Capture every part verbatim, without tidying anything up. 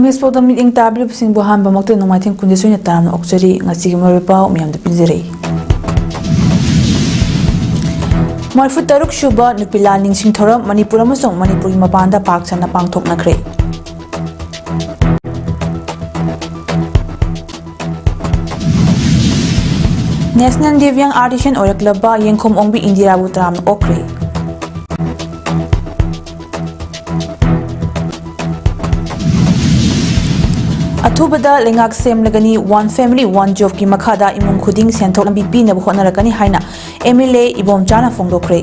News portal ꯃꯤꯠꯌꯦꯡ ꯇꯥꯕꯤꯔꯤꯕꯁꯤꯡꯕꯨ ꯑꯍꯥꯟꯕꯃꯛꯇ ꯅꯣꯡꯃꯥꯏꯊꯦꯝ ꯀꯨꯟꯖꯁꯣꯏꯅ ꯇꯔꯥꯝꯅ ꯑꯣꯛꯆꯔꯤ꯫ ꯉꯁꯤꯒꯤ ꯃꯔꯨꯑꯣꯏꯕ ꯄꯥꯎ ꯃꯌꯥꯝꯗ ꯄꯤꯖꯔꯤ꯫ ꯃꯔꯤꯐꯨ ꯇꯔꯨꯛ ꯁꯨꯕ ꯅꯨꯄꯤ ꯂꯥꯜ ꯅꯤꯡꯁꯤꯡ ꯊꯧꯔꯝ ꯃꯅꯤꯄꯨꯔ ꯑꯃꯁꯨꯡ ꯃꯅꯤꯄꯨꯔꯒꯤ ꯃꯄꯥꯟꯗ ꯄꯥꯛ ꯁꯟꯅ ꯄꯥꯡꯊꯣꯛꯅꯈ꯭ꯔꯦ꯫ ꯅꯦꯁꯅꯦꯜ ꯗꯤꯚ꯭ꯌꯥꯡ ꯑꯥꯔꯇꯤꯁꯟ ꯑꯣꯏꯔꯛꯂꯕ ꯌꯦꯡꯈꯣꯝ ꯑꯣꯡꯕꯤ ꯏꯟꯗꯤꯔꯥꯕꯨ ꯇꯔꯥꯝꯅ ꯑꯣꯛꯈ꯭ꯔꯦ꯫ ꯑꯊꯨꯕꯗ ꯂꯩꯉꯥꯛ ꯁꯦꯝꯂꯒꯅꯤ, One Family One Jobꯀꯤ ꯃꯈꯥꯗ ꯏꯃꯨꯡ ꯈꯨꯗꯤꯡ ꯁꯦꯟꯊꯣꯛ ꯂꯝꯕꯤ ꯄꯤꯅꯕ ꯍꯣꯠꯅꯔꯛꯀꯅꯤ ꯍꯥꯏꯅ ꯑꯦꯝ ꯑꯦꯜ ꯑꯦ ꯏꯕꯣꯝꯆꯥꯅ ꯐꯣꯡꯗꯣꯛꯈ꯭ꯔꯦ꯫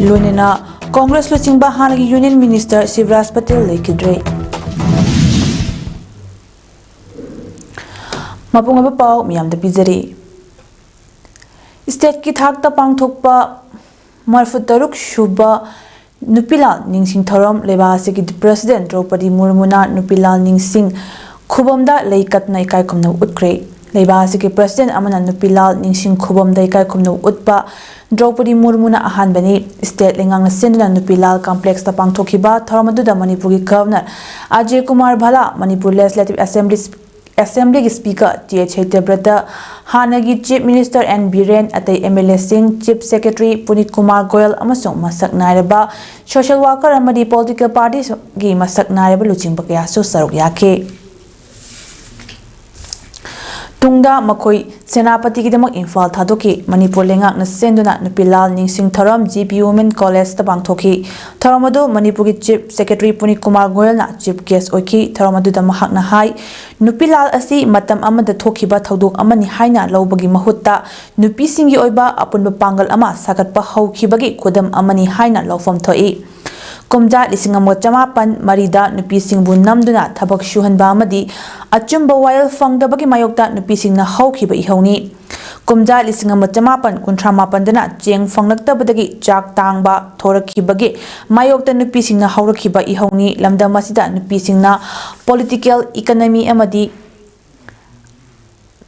ꯂꯣꯏꯅꯅ ꯀꯣꯡꯒ꯭ꯔꯦꯁ ꯂꯨꯆꯤꯡꯕ ꯍꯥꯟꯅꯒꯤ ꯌꯨꯅꯤꯌꯟ ꯃꯤꯅꯤꯁꯇꯔ ꯁꯤꯕꯔꯥꯖ ꯄꯇꯦꯜ ꯂꯩꯈꯤꯗ꯭ꯔꯦ꯫ ꯃꯄꯨꯡ ꯑꯣꯏꯕ ꯄꯥꯎ ꯃꯤꯌꯥꯝꯗ ꯄꯤꯖꯔꯤ꯫ ꯁ꯭ꯇꯦꯠꯀꯤ ꯊꯥꯛꯇ ꯄꯥꯡꯊꯣꯛꯄ ꯃꯔꯤꯐꯨ ꯇꯔꯨꯛ ꯁꯨꯕ ꯅꯨꯄꯤꯂꯥꯜ ꯅꯤꯡꯁꯤꯡ ꯊꯧꯔꯝ ꯂꯩꯕꯥꯛ ꯑꯁꯤꯒꯤ ꯄ꯭ꯔꯁꯤꯗꯦꯟ ꯗ꯭ꯔꯧꯄꯗꯤ ꯃꯨꯔꯃꯨꯅ ꯅꯨꯄꯤꯂꯥꯜ ꯅꯤꯡꯁꯤꯡ ꯈꯨꯕꯝꯗ ꯂꯩ ꯀꯠꯇꯨꯅ ꯏꯀꯥꯏ ꯈꯨꯝꯅꯕ ꯎꯠꯈ꯭ꯔꯦ꯫ ꯂꯩꯕꯥꯛ ꯑꯁꯤꯒꯤ ꯄ꯭ꯔꯁꯤꯗꯦꯟ ꯑꯃꯅ ꯅꯨꯄꯤꯂꯥꯜ ꯅꯤꯡꯁꯤꯡ ꯈꯨꯕꯝꯗ ꯏꯀꯥꯏ ꯈꯨꯝꯅꯕ ꯎꯠꯄ ꯗ꯭ꯔꯧꯄꯗꯤ ꯃꯨꯔꯃꯨꯅ ꯑꯍꯥꯟꯕꯅꯤ꯫ ꯁ꯭ꯇꯦꯠ ꯂꯩꯉꯥꯛꯅ ꯁꯤꯟꯗꯨꯅ ꯅꯨꯄꯤꯂꯥꯜ ꯀꯝꯄ꯭ꯂꯦꯛꯁꯇ ꯄꯥꯡꯊꯣꯛꯈꯤꯕ ꯊꯧꯔꯝ ꯑꯗꯨꯗ ꯃꯅꯤꯄꯨꯔꯒꯤ governor Ajay Kumar Bhalla, Manipur legislative assembly ꯑꯦꯁꯦꯝꯕ꯭ꯂꯤꯒꯤ ꯁ꯭ꯄꯤꯀꯔ ꯇꯤ ꯑꯩꯆ ꯁꯇ꯭ꯌꯕ꯭ꯔꯇ, ꯍꯥꯟꯅꯒꯤ ꯆꯤꯐ ꯃꯤꯅꯤꯁꯇꯔ ꯑꯦꯟ ꯕꯤꯔꯦꯟ, ꯑꯇꯩ ꯑꯦꯝ ꯑꯦꯜ ꯑꯦꯁꯤꯡ, ꯆꯤꯐ ꯁꯦꯀ꯭ꯔꯦꯇꯔꯤ ꯄꯨꯅꯤꯠ ꯀꯨꯃꯥꯔ ꯒꯣꯌꯜ ꯑꯃꯁꯨꯡ ꯃꯁꯛ ꯅꯥꯏꯔꯕ ꯁꯣꯁꯤꯌꯦꯜ ꯋꯥꯔꯀꯔ ꯑꯃꯗꯤ ꯄꯣꯂꯤꯇꯤꯀꯦꯜ ꯄꯥꯔꯇꯤꯒꯤ ꯃꯁꯛ ꯅꯥꯏꯔꯕ ꯂꯨꯆꯤꯡꯕ ꯀꯌꯥꯁꯨ ꯁꯔꯨꯛ ꯌꯥꯈꯤ꯫ ꯇꯨꯡꯗ ꯃꯈꯣꯏ ꯁꯦꯅꯥꯄꯇꯤꯒꯤꯗꯃꯛ ꯏꯝꯐꯥꯜ ꯊꯥꯗꯣꯛꯈꯤ꯫ ꯃꯅꯤꯄꯨꯔ ꯂꯩꯉꯥꯛꯅ ꯁꯦꯝꯗꯨꯅ ꯅꯨꯄꯤꯂꯥꯜ ꯅꯤꯡꯁꯤꯡ ꯊꯧꯔꯝ ꯖꯤ ꯄꯤ ꯋꯨꯃꯦꯟ ꯀꯣꯂꯦꯖꯇ ꯄꯥꯡꯊꯣꯛꯈꯤ꯫ ꯊꯧꯔꯝ ꯑꯗꯨ ꯃꯅꯤꯄꯨꯔꯒꯤ ꯆꯤꯐ ꯁꯦꯀ꯭ꯔꯦꯇꯔꯤ ꯄꯨꯅꯤꯠ ꯀꯨꯃꯥꯔ ꯒꯣꯌꯜꯅ ꯆꯤꯐ ꯒꯦꯁ ꯑꯣꯏꯈꯤ꯫ ꯊꯧꯔꯝ ꯑꯗꯨꯗ ꯃꯍꯥꯛꯅ ꯍꯥꯏ, ꯅꯨꯄꯤꯂꯥꯜ ꯑꯁꯤ ꯃꯇꯝ ꯑꯃꯗ ꯊꯣꯛꯈꯤꯕ ꯊꯧꯗꯣꯛ ꯑꯃꯅꯤ ꯍꯥꯏꯅ ꯂꯧꯕꯒꯤ ꯃꯍꯨꯠꯇ ꯅꯨꯄꯤꯁꯤꯡꯒꯤ ꯑꯣꯏꯕ ꯑꯄꯨꯟꯕ ꯄꯥꯡꯒꯜ ꯑꯃ ꯁꯥꯒꯠꯄ ꯍꯧꯈꯤꯕꯒꯤ ꯈꯨꯗꯝ ꯑꯃꯅꯤ ꯍꯥꯏꯅ ꯂꯧꯐꯝ ꯊꯣꯛꯏ꯫ ꯀꯨꯝꯖꯥ ꯂꯤꯁꯤꯡ ꯑꯃꯒ ꯆꯃꯥꯄꯟ ꯃꯔꯤꯗ ꯅꯨꯄꯤꯁꯤꯡꯕꯨ ꯅꯝꯗꯨꯅ ꯊꯕꯛ ꯁꯨꯍꯟꯕ ꯑꯃꯗꯤ ꯑꯆꯨꯝꯕ ꯋꯥꯌꯦꯜ ꯐꯪꯗꯕꯒꯤ ꯃꯥꯌꯣꯛꯇ ꯅꯨꯄꯤꯁꯤꯡꯅ ꯍꯧꯈꯤꯕ ꯏꯍꯧꯅꯤ꯫ ꯀꯨꯝꯖꯥ ꯂꯤꯁꯤꯡ ꯑꯃ ꯆꯃꯥꯄꯟ ꯀꯨꯟꯊ꯭ꯔꯥ ꯃꯥꯄꯟꯗꯅ ꯆꯦꯡ ꯐꯪꯂꯛꯇꯕꯗꯒꯤ ꯆꯥꯛ ꯇꯥꯡꯕ ꯊꯣꯔꯛꯈꯤꯕꯒꯤ ꯃꯥꯌꯣꯛꯇ ꯅꯨꯄꯤꯁꯤꯡꯅ ꯍꯧꯔꯛꯈꯤꯕ ꯏꯍꯧꯅꯤ꯫ ꯂꯝꯗꯝ ꯑꯁꯤꯗ ꯅꯨꯄꯤꯁꯤꯡꯅ ꯄꯣꯂꯤꯇꯤꯀꯦꯜ, ꯏꯀꯅꯃꯤ ꯑꯃꯗꯤ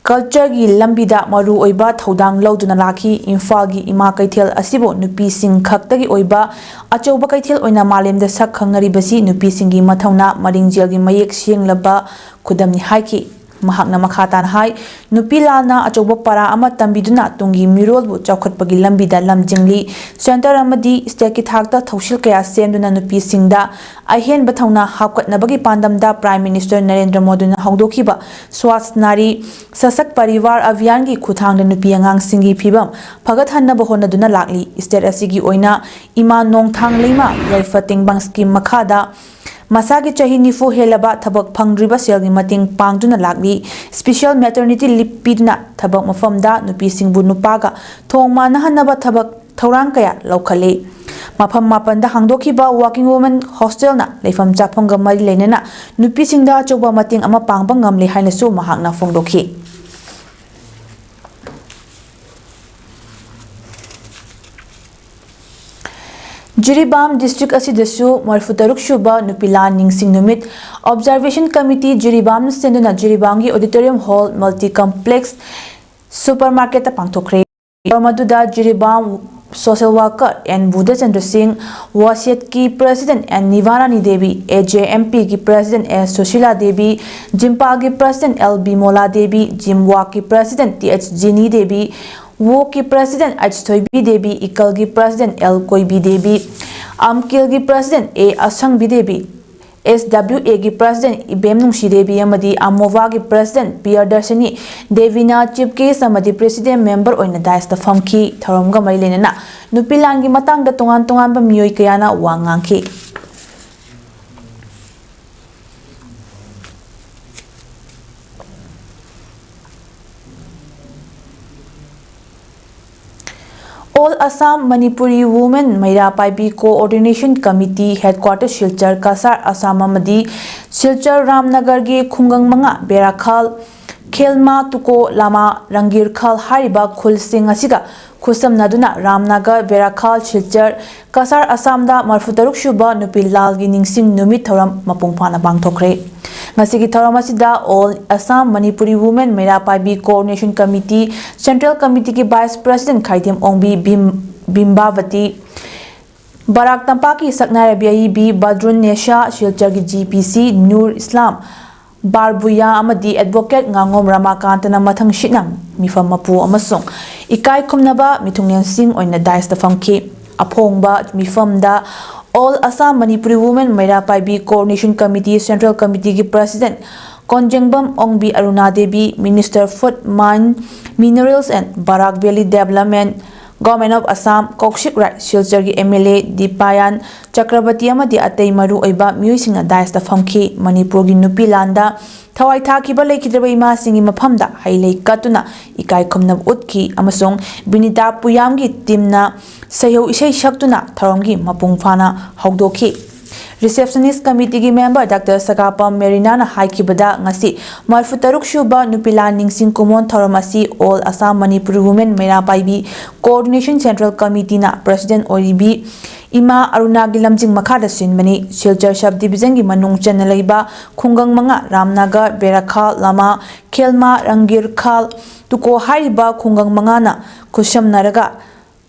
ꯀꯜꯆꯔꯒꯤ ꯂꯝꯕꯤꯗ ꯃꯔꯨ ꯑꯣꯏꯕ ꯊꯧꯗꯥꯡ ꯂꯧꯗꯨꯅ ꯂꯥꯛꯈꯤ꯫ ꯏꯝꯐꯥꯜꯒꯤ ꯏꯃꯥ ꯀꯩꯊꯦꯜ ꯑꯁꯤꯕꯨ ꯅꯨꯄꯤꯁꯤꯡ ꯈꯛꯇꯒꯤ ꯑꯣꯏꯕ ꯑꯆꯧꯕ ꯀꯩꯊꯦꯜ ꯑꯣꯏꯅ ꯃꯥꯂꯦꯝꯗ ꯁꯛ ꯈꯪꯅꯔꯤꯕꯁꯤ ꯅꯨꯄꯤꯁꯤꯡꯒꯤ ꯃꯊꯧꯅꯥ ꯃꯔꯤꯡꯖꯦꯜꯒꯤ ꯃꯌꯦꯛ ꯁꯦꯡꯂꯕ ꯈꯨꯗꯝꯅꯤ ꯍꯥꯏꯈꯤ꯫ ꯃꯍꯥꯛꯅ ꯃꯈꯥ ꯇꯥꯅ ꯍꯥꯏ, ꯅꯨꯄꯤ ꯂꯥꯟꯅ ꯑꯆꯧꯕ ꯄꯔꯥ ꯑꯃ ꯇꯝꯕꯤꯗꯨꯅ ꯇꯨꯡꯒꯤ ꯃꯤꯔꯣꯜꯕꯨ ꯆꯥꯎꯈꯠꯄꯒꯤ ꯂꯝꯕꯤꯗ ꯂꯝꯖꯤꯡꯂꯤ꯫ ꯁꯦꯟꯇꯔ ꯑꯃꯗꯤ ꯁ꯭ꯇꯦꯠꯀꯤ ꯊꯥꯛꯇ ꯊꯧꯁꯤꯜ ꯀꯌꯥ ꯁꯦꯝꯗꯨꯅ ꯅꯨꯄꯤꯁꯤꯡꯗ ꯑꯍꯦꯟꯕ ꯊꯧꯅꯥ ꯍꯥꯞꯀꯠꯅꯕꯒꯤ ꯄꯥꯟꯗꯝꯗ ꯄ꯭ꯔꯥꯏꯝ ꯃꯤꯅꯤꯁꯇꯔ ꯅꯔꯦꯟꯗ꯭ꯔ ꯃꯣꯗꯤꯅ ꯍꯧꯗꯣꯛꯈꯤꯕ ꯁ꯭ꯋꯥꯁ ꯅꯥꯔꯤ ꯁꯁꯛ ꯄꯔꯤꯋꯥꯔ ꯑꯚꯤꯌꯥꯟꯒꯤ ꯈꯨꯠꯊꯥꯡꯗ ꯅꯨꯄꯤ ꯑꯉꯥꯡꯁꯤꯡꯒꯤ ꯐꯤꯕꯝ ꯐꯒꯠꯍꯟꯅꯕ ꯍꯣꯠꯅꯗꯨꯅ ꯂꯥꯛꯂꯤ꯫ ꯁ꯭ꯇꯦꯠ ꯑꯁꯤꯒꯤ ꯑꯣꯏꯅ ꯏꯃꯥ ꯅꯣꯡꯊꯥꯡ ꯂꯩꯃ ꯌꯥꯏꯐ ꯇꯦꯡꯕꯥꯡ ꯁ꯭ꯀꯤꯝ ꯃꯈꯥꯗ ꯃꯁꯥꯒꯤ ꯆꯍꯤ ꯅꯤꯐꯨ ꯍꯦꯜꯂꯕ ꯊꯕꯛ ꯐꯪꯗ꯭ꯔꯤꯕ ꯁꯦꯜꯒꯤ ꯃꯇꯦꯡ ꯄꯥꯡꯗꯨꯅ ꯂꯥꯛꯂꯤ꯫ ꯁ꯭ꯄꯤꯁꯦꯜ ꯃꯦꯇꯔꯅꯤꯇꯤ ꯂꯤꯞ ꯄꯤꯗꯨꯅ ꯊꯕꯛ ꯃꯐꯝꯗ ꯅꯨꯄꯤꯁꯤꯡꯕꯨ ꯅꯨꯄꯥꯒ ꯊꯣꯡ ꯃꯥꯟꯅꯍꯟꯅꯕ ꯊꯕꯛ ꯊꯧꯔꯥꯡ ꯀꯌꯥ ꯂꯧꯈꯠꯂꯤ꯫ ꯃꯐꯝ ꯃꯥꯄꯟꯗ ꯍꯥꯡꯗꯣꯛꯈꯤꯕ ꯋꯥꯔꯀꯤꯡ ꯋꯨꯃꯦꯟ ꯍꯣꯁꯇꯦꯜꯅ ꯂꯩꯐꯝ ꯆꯥꯐꯝꯒ ꯃꯔꯤ ꯂꯩꯅꯅ ꯅꯨꯄꯤꯁꯤꯡꯗ ꯑꯆꯧꯕ ꯃꯇꯦꯡ ꯑꯃ ꯄꯥꯡꯕ ꯉꯝꯂꯦ ꯍꯥꯏꯅꯁꯨ ꯃꯍꯥꯛꯅ ꯐꯣꯡꯗꯣꯛꯈꯤ꯫ ꯖꯤꯔꯤꯕꯥꯝ ꯗꯤꯁꯇ꯭ꯔꯤꯛ ꯑꯁꯤꯗꯁꯨ ꯃꯔꯤꯐꯨꯇꯔꯨꯛ ꯁꯨꯕ ꯅꯨꯄꯤ ꯂꯥꯟ ꯅꯤꯡꯁꯤꯡ ꯅꯨꯃꯤꯠ ꯑꯣꯕꯖꯥꯔꯕꯦꯁꯟ ꯀꯃꯤꯇꯤ ꯖꯤꯔꯤꯕꯥꯝꯅ ꯁꯤꯟꯗꯨꯅ ꯖꯤꯔꯤꯕꯥꯝꯒꯤ auditorium hall multi complex super ꯃꯥꯔꯀꯦꯠꯇ ꯄꯥꯡꯊꯣꯛꯈ꯭ꯔꯦ꯫ ꯊꯧꯔꯝ ꯑꯗꯨꯗ ꯖꯤꯔꯤꯕꯥꯝ social worker N Budhachandra Singh, ꯋꯥꯁꯦꯠꯀꯤ president N Nivarani Devi, A J M ꯄꯤꯒꯤ ꯄ꯭ꯔꯦꯁꯤꯗꯦꯟꯠ ꯑꯦꯁ ꯁꯨꯁꯤꯂꯥ ꯗꯦꯕꯤ, ꯖꯤꯝꯄꯥꯒꯤ ꯄ꯭ꯔꯦꯁꯤꯗꯦꯟꯠ ꯑꯦꯜ ꯕꯤꯃꯣꯂꯥ ꯗꯦꯕꯤ, ꯖꯤꯝꯋꯥꯛꯀꯤ president T H Jini Devi, ꯋꯣꯛꯀꯤ ꯄ꯭ꯔꯦꯁꯤꯗꯦꯟꯠ ꯑꯩꯆ ꯊꯣꯏꯕꯤ ꯗꯦꯕꯤ, ꯏꯀꯜꯒꯤ ꯄ꯭ꯔꯦꯁꯤꯗꯦꯟꯠ ꯑꯦꯜ ꯀꯣꯏꯕꯤ ꯗꯦꯕꯤ, ꯑꯝꯀꯤꯜꯒꯤ president A Ashangbi Devi, S W ꯑꯦꯒꯤ ꯄ꯭ꯔꯦꯁꯤꯗꯦꯟꯠ ꯏꯕꯦꯝ ꯅꯨꯡꯁꯤ ꯗꯦꯕꯤ ꯑꯃꯗꯤ ꯑꯃꯣꯚꯥꯒꯤ ꯄ꯭ꯔꯦꯁꯤꯗꯦꯟꯠ ꯄ꯭ꯔꯤꯌꯗꯔꯁꯤꯅꯤ ꯗꯦꯕꯤꯅ ꯆꯤꯐ ꯒꯦꯁ꯭ꯠ ꯑꯃꯗꯤ ꯄ꯭ꯔꯦꯁꯤꯗꯦꯟꯠ ꯃꯦꯝꯕꯔ ꯑꯣꯏꯅ ꯗꯥꯏꯁꯇ ꯐꯝꯈꯤ꯫ ꯊꯧꯔꯝꯒ ꯃꯔꯤ ꯂꯩꯅꯅ ꯅꯨꯄꯤ ꯂꯥꯟꯒꯤ ꯃꯇꯥꯡꯗ ꯇꯣꯉꯥꯟ ꯇꯣꯉꯥꯟꯕ ꯃꯤꯑꯣꯏ ꯀꯌꯥꯅ ꯋꯥ ꯉꯥꯡꯈꯤ꯫ All Assam Manipuri Women ꯃꯩꯔꯥ ꯄꯥꯏꯕꯤ Coordination Committee headquarter Silchar, Cachar, Assam ꯑꯃꯗꯤ ꯁꯤꯜꯆꯔ ꯔꯥꯝꯅꯒꯔꯒꯤ ꯈꯨꯡꯒꯪ ꯃꯉꯥ ꯕꯦꯔꯥꯈꯥꯜ, ꯈꯦꯜꯃꯥ, ꯇꯨꯀꯣ, ꯂꯥꯃꯥ, ꯔꯪꯒꯤꯔꯈꯥꯜ ꯍꯥꯏꯔꯤꯕ ꯈꯨꯜꯁꯤꯡ ꯑꯁꯤꯒ ꯈꯨꯠꯁꯝꯅꯗꯨꯅ ꯔꯥꯝꯅꯒꯔ, ꯕꯦꯔꯥꯈꯥꯜ, ꯁꯤꯜꯆꯔ, ꯀꯁꯥꯔ, ꯑꯁꯥꯝꯗ ꯃꯔꯤꯐꯨ ꯇꯔꯨꯛ ꯁꯨꯕ ꯅꯨꯄꯤ ꯂꯥꯜꯒꯤ ꯅꯤꯡꯁꯤꯡ ꯅꯨꯃꯤꯠ ꯊꯧꯔꯝ ꯃꯄꯨꯡ ꯐꯥꯅ ꯄꯥꯡꯊꯣꯛꯈ꯭ꯔꯦ꯫ ꯉꯁꯤꯒꯤ ꯊꯧꯔꯝ ꯑꯁꯤꯗ All Assam Manipuri Women ꯃꯩꯔꯥ ꯄꯥꯏꯕꯤ Coordination Committee, Central Committeeꯒꯤ Vice President ꯈꯥꯏꯗꯦꯝ ꯑꯣꯡꯕꯤ ꯕꯤꯝ-, ꯕꯤꯝꯕꯥꯕꯇꯤ, ꯕꯔꯥꯛ ꯇꯝꯄꯥꯛꯀꯤ ꯁꯛꯅꯥꯏꯔꯕꯤ ꯑꯏꯕꯤ ꯕꯗ꯭ꯔꯨꯟ ꯅꯦꯁꯥ, ꯁꯤꯜꯆꯔꯒꯤ GPC ꯅꯨꯔ ꯏꯁꯂꯥꯝ ꯕꯥꯔꯕꯨꯌꯥ ꯑꯃꯗꯤ Advocate ꯉꯥꯉꯣꯝ ꯔꯥꯃꯥꯀꯥꯟꯇꯅ ꯃꯊꯪꯁꯤꯠꯅ ꯃꯤꯐꯝ ꯃꯄꯨ ꯑꯃꯁꯨꯡ ꯏꯀꯥꯏ ꯈꯨꯝꯅꯕ ꯃꯤꯊꯨꯡꯂꯦꯟꯁꯤꯡ ꯑꯣꯏꯅ dais ꯐꯝꯈꯤ꯫ ꯑꯐꯣꯡꯕ ꯃꯤꯐꯝꯗ All Assam Manipuri Women ꯃꯩꯔꯥ ꯄꯥꯏꯕꯤ Coordination Committee, Central Committeeꯒꯤ President ꯀꯣꯟꯖꯦꯡꯕꯝ Ongbi Aruna Devi, Minister Food, Mine, Minerals and Barak Valley Development, Government of Assam, ꯀꯧꯁꯤꯛ Rai, ꯁꯤꯜꯆꯔꯒꯤ MLA ꯗꯤꯄꯥꯌꯥꯟ ꯆꯀ꯭ꯔꯕꯇꯤ ꯑꯃꯗꯤ ꯑꯇꯩ ꯃꯔꯨ ꯑꯣꯏꯕ ꯃꯤꯑꯣꯏꯁꯤꯡꯅ daisꯇ ꯐꯝꯈꯤ꯫ ꯃꯅꯤꯄꯨꯔꯒꯤ ꯅꯨꯄꯤ ꯂꯥꯟꯗ ꯊꯋꯥꯏ ꯊꯥꯈꯤꯕ ꯂꯩꯈꯤꯗ꯭ꯔꯕ ꯏꯃꯥꯁꯤꯡꯒꯤ ꯃꯐꯝꯗ ꯍꯩ ꯂꯩ ꯀꯠꯇꯨꯅ ꯏꯀꯥꯏ ꯈꯨꯝꯅꯕ ꯎꯠꯈꯤ ꯑꯃꯁꯨꯡ ꯕꯤꯅꯤꯇꯥ ꯄꯨꯌꯥꯝꯒꯤ teamꯅ ꯁꯩꯍꯧ ꯏꯁꯩ ꯁꯛꯇꯨꯅ ꯊꯧꯔꯝꯒꯤ ꯃꯄꯨꯡ ꯐꯥꯅ ꯍꯧꯗꯣꯛꯈꯤ꯫ Receptionist Committeeꯒꯤ member Doctor ꯁꯒꯥꯄꯝ ꯃꯦꯔꯤꯅꯥꯅ ꯍꯥꯏꯈꯤꯕꯗ, ꯉꯁꯤ ꯃꯔꯤꯐꯨ ꯇꯔꯨꯛ ꯁꯨꯕ ꯅꯨꯄꯤ ꯂꯥꯟ ꯅꯤꯡꯁꯤꯡ ꯀꯨꯝꯑꯣꯟ ꯊꯧꯔꯝ ꯑꯁꯤ All Assam Manipuri Women ꯃꯩꯔꯥ ꯄꯥꯏꯕꯤ Coordination Central Committeeꯅ President ꯑꯣꯏꯔꯤꯕꯤ ꯏꯃꯥ ꯑꯔꯨꯅꯥꯒꯤ ꯂꯝꯖꯤꯡ ꯃꯈꯥꯗ ꯁꯤꯟꯕꯅꯤ꯫ ꯁꯤꯜꯆꯔ Sub Divisionꯒꯤ ꯃꯅꯨꯡ ꯆꯟꯅ ꯂꯩꯕ ꯈꯨꯡꯒꯪ ꯃꯉꯥ, ꯔꯥꯝꯅꯒꯔ, ꯕꯦꯔꯥꯈꯥꯜ, ꯂꯥꯃꯥ, ꯈꯦꯜꯃꯥ, ꯔꯪꯒꯤꯔꯈꯥꯜ, ꯇꯨꯀꯣ ꯍꯥꯏꯔꯤꯕ ꯈꯨꯡꯒꯪ ꯃꯉꯥꯅ ꯈꯨꯠꯁꯝꯅꯔꯒ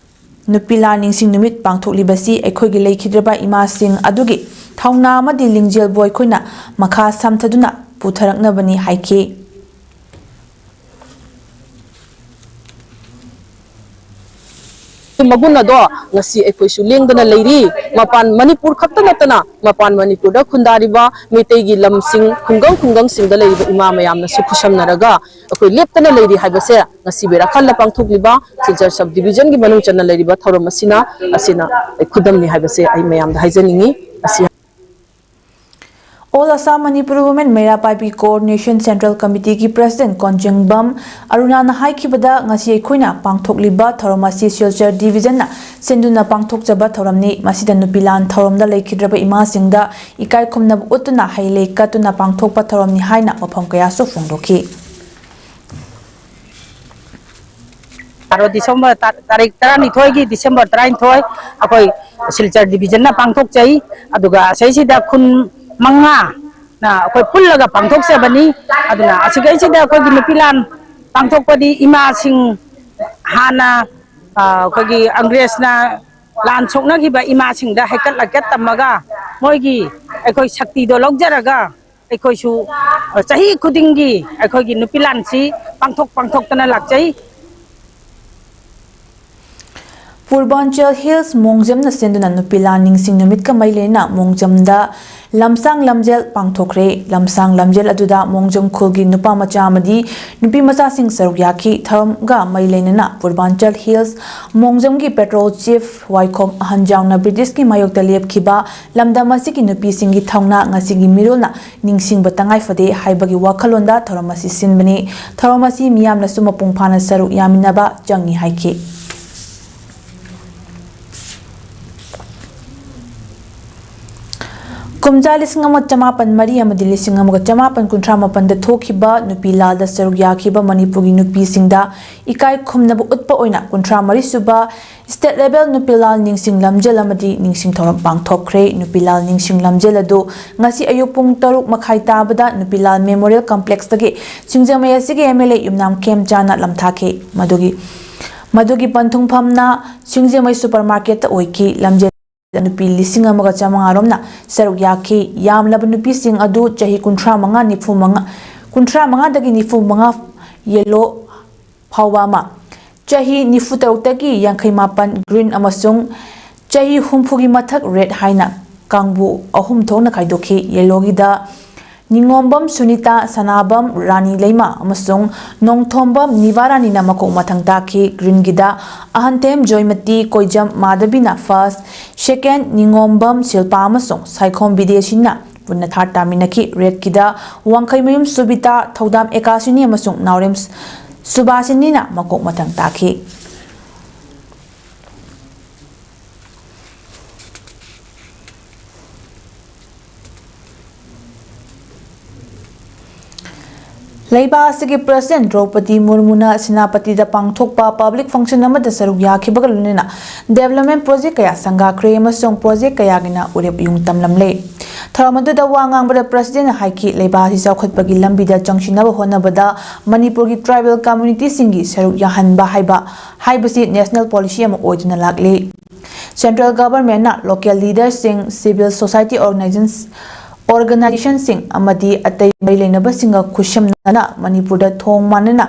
ꯅꯨꯄꯤ ꯂꯥꯟ ꯅꯤꯡꯁꯤꯡ ꯅꯨꯃꯤꯠ ꯄꯥꯡꯊꯣꯛꯂꯤꯕꯁꯤ ꯑꯩꯈꯣꯏꯒꯤ ꯂꯩꯈꯤꯗ꯭ꯔꯕ ꯏꯃꯥꯁꯤꯡ ꯑꯗꯨꯒꯤ ꯊꯧꯅꯥ ꯑꯃꯗꯤ ꯂꯤꯡꯖꯦꯜꯕꯨ ꯑꯩꯈꯣꯏꯅ ꯃꯈꯥ ꯁꯝꯊꯗꯨꯅ ꯄꯨꯊꯔꯛꯅꯕꯅꯤ ꯍꯥꯏꯈꯤ꯫ ꯃꯒꯨꯟ ꯑꯗꯣ ꯉꯁꯤ ꯑꯩꯈꯣꯏꯁꯨ ꯂꯦꯡꯗꯅ ꯂꯩꯔꯤ꯫ ꯃꯄꯥꯟ ꯃꯅꯤꯄꯨꯔ ꯈꯛꯇ ꯅꯠꯇꯅ ꯃꯄꯥꯟ ꯃꯅꯤꯄꯨꯔꯗ ꯈꯨꯟꯗꯥꯔꯤꯕ ꯃꯩꯇꯩꯒꯤ ꯂꯝꯁꯤꯡ, ꯈꯨꯡꯒꯪ ꯈꯨꯡꯒꯪꯁꯤꯡꯗ ꯂꯩꯔꯤꯕ ꯏꯃꯥ ꯃꯌꯥꯝꯅꯁꯨ ꯈꯨꯠꯁꯝꯅꯔꯒ ꯑꯩꯈꯣꯏ ꯂꯦꯞꯇꯅ ꯂꯩꯔꯤ ꯍꯥꯏꯕꯁꯦ ꯉꯁꯤ ꯕꯦꯔꯥꯈꯥꯜꯗ ꯄꯥꯡꯊꯣꯛꯂꯤꯕ ꯁꯤꯜꯆꯔ Sub Divisionꯒꯤ ꯃꯅꯨꯡ ꯆꯟꯅ ꯂꯩꯔꯤꯕ ꯊꯧꯔꯝ ꯑꯁꯤꯅ, ꯑꯁꯤꯅ ꯑꯩ ꯈꯨꯗꯝꯅꯤ ꯍꯥꯏꯕꯁꯦ ꯑꯩ ꯃꯌꯥꯝꯗ ꯍꯥꯏꯖꯅꯤꯡꯏ꯫ ꯑꯁꯤ All Assam Manipuri Women ꯃꯩꯔꯥ ꯄꯥꯏꯕꯤ Coordination Central Committeeꯒꯤ President ꯀꯣꯟꯖꯦꯡꯕꯝ ꯑꯔꯨꯅꯥꯅ ꯍꯥꯏꯈꯤꯕꯗ, ꯉꯁꯤ ꯑꯩꯈꯣꯏꯅ ꯄꯥꯡꯊꯣꯛꯂꯤꯕ ꯊꯧꯔꯝ ꯑꯁꯤ ꯁꯤꯜꯆꯔ Divisionꯅ ꯁꯤꯟꯗꯨꯅ ꯄꯥꯡꯊꯣꯛꯆꯕ ꯊꯧꯔꯝꯅꯤ꯫ ꯃꯁꯤꯗ ꯅꯨꯄꯤ ꯂꯥꯟ ꯊꯧꯔꯝꯗ ꯂꯩꯈꯤꯗ꯭ꯔꯕ ꯏꯃꯥꯁꯤꯡꯗ ꯏꯀꯥꯏ ꯈꯨꯝꯅꯕ ꯎꯠꯇꯨꯅ ꯍꯩ ꯂꯩ ꯀꯠꯇꯨꯅ ꯄꯥꯡꯊꯣꯛꯄ ꯊꯧꯔꯝꯅꯤ ꯍꯥꯏꯅ ꯋꯥꯐꯝ ꯀꯌꯥꯁꯨ ꯐꯣꯡꯗꯣꯛꯈꯤ꯫ ꯗꯤꯁꯦꯝꯕꯔ ꯇꯥ-, ꯇꯥꯔꯤꯛ ꯇꯔꯥꯅꯤꯊꯣꯏꯒꯤ ꯗꯤꯁꯦꯝꯕꯔ ꯇꯔꯥꯅꯤꯊꯣꯏ ꯑꯩꯈꯣꯏ ꯁꯤꯜꯆꯔ ꯗꯤꯕꯤꯖꯟꯅ ꯄꯥꯡꯊꯣꯛꯆꯩ꯫ ꯑꯗꯨꯒ ꯑꯁꯤꯁꯤꯗ ꯈꯨꯟ ꯃꯉꯥꯅ ꯑꯩꯈꯣꯏ ꯄꯨꯜꯂꯒ ꯄꯥꯡꯊꯣꯛꯆꯕꯅꯤ꯫ ꯑꯗꯨꯅ ꯑꯁꯤꯒꯩꯁꯤꯗ ꯑꯩꯈꯣꯏꯒꯤ ꯅꯨꯄꯤ ꯂꯥꯟ ꯄꯥꯡꯊꯣꯛꯄꯗꯤ ꯏꯃꯥꯁꯤꯡ ꯍꯥꯟꯅ, ꯑ, ꯑꯩꯈꯣꯏꯒꯤ ꯑꯪꯒ꯭ꯔꯦꯖꯅ ꯂꯥꯟ ꯁꯣꯛꯅꯈꯤꯕ ꯏꯃꯥꯁꯤꯡꯗ ꯍꯩꯀꯠ ꯂꯩꯀꯠ ꯇꯝꯃꯒ ꯃꯣꯏꯒꯤ ꯑꯩꯈꯣꯏ ꯁꯛꯇꯤꯗꯣ ꯂꯧꯖꯔꯒ ꯑꯩꯈꯣꯏꯁꯨ ꯆꯍꯤ ꯈꯨꯗꯤꯡꯒꯤ ꯑꯩꯈꯣꯏꯒꯤ ꯅꯨꯄꯤ ꯂꯥꯟꯁꯤ ꯄꯥꯡꯊꯣꯛ ꯄꯥꯡꯊꯣꯛꯇꯅ ꯂꯥꯛꯆꯩ꯫ ꯄꯨꯔꯕꯥꯟꯆꯜ ꯍꯤꯜꯁ ꯃꯣꯡꯖꯝꯅ ꯁꯤꯟꯗꯨꯅ ꯅꯨꯄꯤ ꯂꯥꯟ ꯅꯤꯡꯁꯤꯡ ꯅꯨꯃꯤꯠꯀ ꯃꯔꯤ ꯂꯩꯅꯅ ꯃꯣꯡꯖꯝꯗ ꯂꯝꯁꯥꯡ ꯂꯝꯖꯦꯜ ꯄꯥꯡꯊꯣꯛꯈ꯭ꯔꯦ꯫ ꯂꯝꯁꯥꯡ ꯂꯝꯖꯦꯜ ꯑꯗꯨꯗ ꯃꯣꯡꯖꯝ ꯈꯨꯜꯒꯤ ꯅꯨꯄꯥ ꯃꯆꯥ ꯑꯃꯗꯤ ꯅꯨꯄꯤ ꯃꯆꯥꯁꯤꯡ ꯁꯔꯨꯛ ꯌꯥꯈꯤ꯫ ꯊꯧꯔꯝꯒ ꯃꯔꯤ ꯂꯩꯅꯅ ꯄꯨꯔꯕꯥꯟꯆꯜ ꯍꯤꯜꯁ ꯃꯣꯡꯖꯝꯒꯤ ꯄꯦꯇ꯭ꯔꯣꯜ ꯆꯤꯐ ꯋꯥꯏꯈꯣꯝ ꯑꯍꯟꯖꯥꯎꯅ ꯕ꯭ꯔꯤꯇꯤꯁꯀꯤ ꯃꯥꯌꯣꯛꯇ ꯂꯦꯞꯈꯤꯕ ꯂꯝꯗꯝ ꯑꯁꯤꯒꯤ ꯅꯨꯄꯤꯁꯤꯡꯒꯤ ꯊꯧꯅꯥ ꯉꯁꯤꯒꯤ ꯃꯤꯔꯣꯜꯅ ꯅꯤꯡꯁꯤꯡꯕ ꯇꯉꯥꯏ ꯐꯗꯦ ꯍꯥꯏꯕꯒꯤ ꯋꯥꯈꯜꯂꯣꯟꯗ ꯊꯧꯔꯝ ꯑꯁꯤ ꯁꯤꯟꯕꯅꯤ꯫ ꯊꯧꯔꯝ ꯑꯁꯤ ꯃꯤꯌꯥꯝꯅꯁꯨ ꯃꯄꯨꯡ ꯐꯥꯅ ꯁꯔꯨꯛ ꯌꯥꯃꯤꯟꯅꯕ ꯆꯪꯏ ꯍꯥꯏꯈꯤ꯫ ꯀꯨꯝꯖꯥ ꯂꯤꯁꯤꯡ ꯑꯃ ꯆꯃꯥꯄꯟ ꯃꯔꯤ ꯑꯃꯗꯤ ꯂꯤꯁꯤꯡ ꯑꯃꯒ ꯆꯃꯥꯄꯟ ꯀꯨꯟꯊ꯭ꯔꯥ ꯃꯥꯄꯟꯗ ꯊꯣꯛꯈꯤꯕ ꯅꯨꯄꯤ ꯂꯥꯜꯗ ꯁꯔꯨꯛ ꯌꯥꯈꯤꯕ ꯃꯅꯤꯄꯨꯔꯒꯤ ꯅꯨꯄꯤꯁꯤꯡꯗ ꯏꯀꯥꯏ ꯈꯨꯝꯅꯕ ꯎꯠꯄ ꯑꯣꯏꯅ ꯀꯨꯟꯊ꯭ꯔꯥ ꯃꯔꯤ ꯁꯨꯕ ꯁ꯭ꯇꯦꯠ ꯂꯦꯚꯦꯜ ꯅꯨꯄꯤ ꯂꯥꯜ ꯅꯤꯡꯁꯤꯡ ꯂꯝꯖꯦꯜ ꯑꯃꯗꯤ ꯅꯤꯡꯁꯤꯡ ꯊꯧꯔꯝ ꯄꯥꯡꯊꯣꯛꯈ꯭ꯔꯦ꯫ ꯅꯨꯄꯤ ꯂꯥꯜ ꯅꯤꯡꯁꯤꯡ ꯂꯝꯖꯦꯜ ꯑꯗꯨ ꯉꯁꯤ ꯑꯌꯨꯛ ꯄꯨꯡ ꯇꯔꯨꯛ ꯃꯈꯥꯏ ꯇꯥꯕꯗ ꯅꯨꯄꯤ ꯂꯥꯜ ꯃꯦꯃꯣꯔꯤꯌꯦꯜ ꯀꯝꯄ꯭ꯂꯦꯛꯁꯇꯒꯤ ꯁꯤꯡꯖꯃꯩ ꯑꯁꯤꯒꯤ ꯑꯦꯝ ꯑꯦꯜ ꯑꯦ ꯌꯨꯝꯅꯥꯝ ꯈꯦꯝꯆꯥꯅ ꯂꯝꯊꯥꯈꯤ꯫ ꯃꯗꯨꯒꯤ, ꯃꯗꯨꯒꯤ ꯄꯟꯊꯨꯡꯐꯝꯅ ꯁꯤꯡꯖꯃꯩ ꯁꯨꯄꯔ ꯃꯥꯔꯀꯦꯠꯇ ꯑꯣꯏꯈꯤ꯫ ꯂꯝꯖꯦꯜ ꯅꯨꯄꯤ ꯂꯤꯁꯤꯡ ꯑꯃꯒ ꯆꯥꯃꯉꯥ ꯔꯣꯝꯅ ꯁꯔꯨꯛ ꯌꯥꯈꯤ꯫ ꯌꯥꯝꯂꯕ ꯅꯨꯄꯤꯁꯤꯡ ꯑꯗꯨ ꯆꯍꯤ ꯀꯨꯟꯊ꯭ꯔꯥ ꯃꯉꯥ, ꯅꯤꯐꯨ ꯃꯉꯥ, ꯀꯨꯟꯊ꯭ꯔꯥ ꯃꯉꯥꯗꯒꯤ ꯅꯤꯐꯨ ꯃꯉꯥ ꯌꯦꯜꯂꯣ ꯐꯥꯎꯕ ꯑꯃ, ꯆꯍꯤ ꯅꯤꯐꯨ ꯇꯔꯨꯛꯇꯒꯤ ꯌꯥꯡꯈꯩ ꯃꯥꯄꯟ ꯒ꯭ꯔꯤꯟ ꯑꯃꯁꯨꯡ ꯆꯍꯤ ꯍꯨꯝꯐꯨꯒꯤ ꯃꯊꯛ ꯔꯦꯗ ꯍꯥꯏꯅ ꯀꯥꯡꯕꯨ ꯑꯍꯨꯝ ꯊꯣꯛꯅ ꯈꯥꯏꯗꯣꯛꯈꯤ꯫ ꯌꯦꯜꯂꯣꯒꯤꯗ ꯅꯤꯉꯣꯝꯕꯝ ꯁꯨꯅꯤꯇꯥ, ꯁꯅꯥꯕꯝ ꯔꯥꯅꯤ ꯂꯩꯃ ꯑꯃꯁꯨꯡ ꯅꯣꯡꯊꯣꯝꯕꯝ ꯅꯤꯕꯥꯔꯥꯅꯤꯅ ꯃꯀꯣꯛ ꯃꯊꯪ ꯇꯥꯈꯤ꯫ ꯒ꯭ꯔꯤꯟꯒꯤꯗ ꯑꯍꯟꯊꯦꯝ ꯖꯣꯏꯃꯇꯤ, ꯀꯣꯏꯖꯝ ꯃꯥꯙꯕꯤꯅ ꯐꯥꯔꯁ, ꯁꯦꯀꯦꯟ ꯅꯤꯉꯣꯝꯕꯝ ꯁꯤꯜꯄꯥ ꯑꯃꯁꯨꯡ ꯁꯥꯏꯈꯣꯝ ꯕꯤꯗꯦꯁꯤꯅ ꯄꯨꯟꯅ ꯊꯥꯔꯠ ꯇꯥꯃꯤꯟꯅꯈꯤ꯫ ꯔꯦꯗꯀꯤꯗ ꯋꯥꯡꯈꯩꯃꯌꯨꯝ ꯁꯨꯕꯤꯇꯥ, ꯊꯧꯗꯥꯝ ꯑꯦꯀꯥꯁꯤꯅꯤ ꯑꯃꯁꯨꯡ ꯅꯥꯎꯔꯦꯝ ꯁꯨꯕꯥꯁꯤꯅꯤꯅ ꯃꯀꯣꯛ ꯃꯊꯪ ꯇꯥꯈꯤ꯫ ꯂꯩꯕꯥꯛ ꯑꯁꯤꯒꯤ ꯄ꯭ꯔꯁꯤꯗꯦꯟ ꯗ꯭ꯔꯧꯄꯗꯤ ꯃꯨꯔꯃꯨꯅ ꯁꯦꯅꯥꯄꯇꯤꯗ ꯄꯥꯡꯊꯣꯛꯄ ꯄꯕ꯭ꯂꯤꯛ ꯐꯪꯁꯟ ꯑꯃꯗ ꯁꯔꯨꯛ ꯌꯥꯈꯤꯕꯒ ꯂꯣꯏꯅꯅ ꯗꯦꯕꯂꯞꯃꯦꯟ ꯄ꯭ꯔꯣꯖꯦꯛ ꯀꯌꯥ ꯁꯪꯒꯥꯈ꯭ꯔꯦ ꯑꯃꯁꯨꯡ ꯄ꯭ꯔꯣꯖꯦꯛ ꯀꯌꯥꯒꯤꯅ ꯎꯔꯦꯞ ꯌꯨꯡ ꯇꯝꯂꯝꯂꯦ꯫ ꯊꯧꯔꯝ ꯑꯗꯨꯗ ꯋꯥ ꯉꯥꯡꯕꯗ ꯄ꯭ꯔꯁꯤꯗꯦꯟꯅ ꯍꯥꯏꯈꯤ, ꯂꯩꯕꯥꯛ ꯑꯁꯤ ꯆꯥꯎꯈꯠꯄꯒꯤ ꯂꯝꯕꯤꯗ ꯆꯪꯁꯤꯟꯅꯕ ꯍꯣꯠꯅꯕꯗ ꯃꯅꯤꯄꯨꯔꯒꯤ ꯇ꯭ꯔꯥꯏꯕꯦꯜ ꯀꯝꯃ꯭ꯌꯨꯅꯤꯇꯤꯁꯤꯡꯒꯤ ꯁꯔꯨꯛ ꯌꯥꯍꯟꯕ ꯍꯥꯏꯕ ꯍꯥꯏꯕꯁꯤ ꯅꯦꯁꯅꯦꯜ ꯄꯣꯂꯤꯁꯤ ꯑꯃ ꯑꯣꯏꯗꯨꯅ ꯂꯥꯛꯂꯤ꯫ ꯁꯦꯟꯇ꯭ꯔꯦꯜ ꯒꯚꯔꯟꯃꯦꯟꯠꯅ ꯂꯣꯀꯦꯜ ꯂꯤꯗꯔꯁꯤꯡ, ꯁꯤꯚꯤꯜ ꯁꯣꯁꯥꯏꯇꯤ ꯑꯣꯔꯒꯅꯥꯏꯖꯦꯁꯟ ꯑꯣꯔꯒꯅꯥꯏꯖꯦꯁꯟꯁꯤꯡ ꯑꯃꯗꯤ ꯑꯇꯩ ꯃꯔꯤ ꯂꯩꯅꯕꯁꯤꯡꯒ ꯈꯨꯠꯁꯝꯅꯅ ꯃꯅꯤꯄꯨꯔꯗ ꯊꯣꯡ ꯃꯥꯟꯅꯅ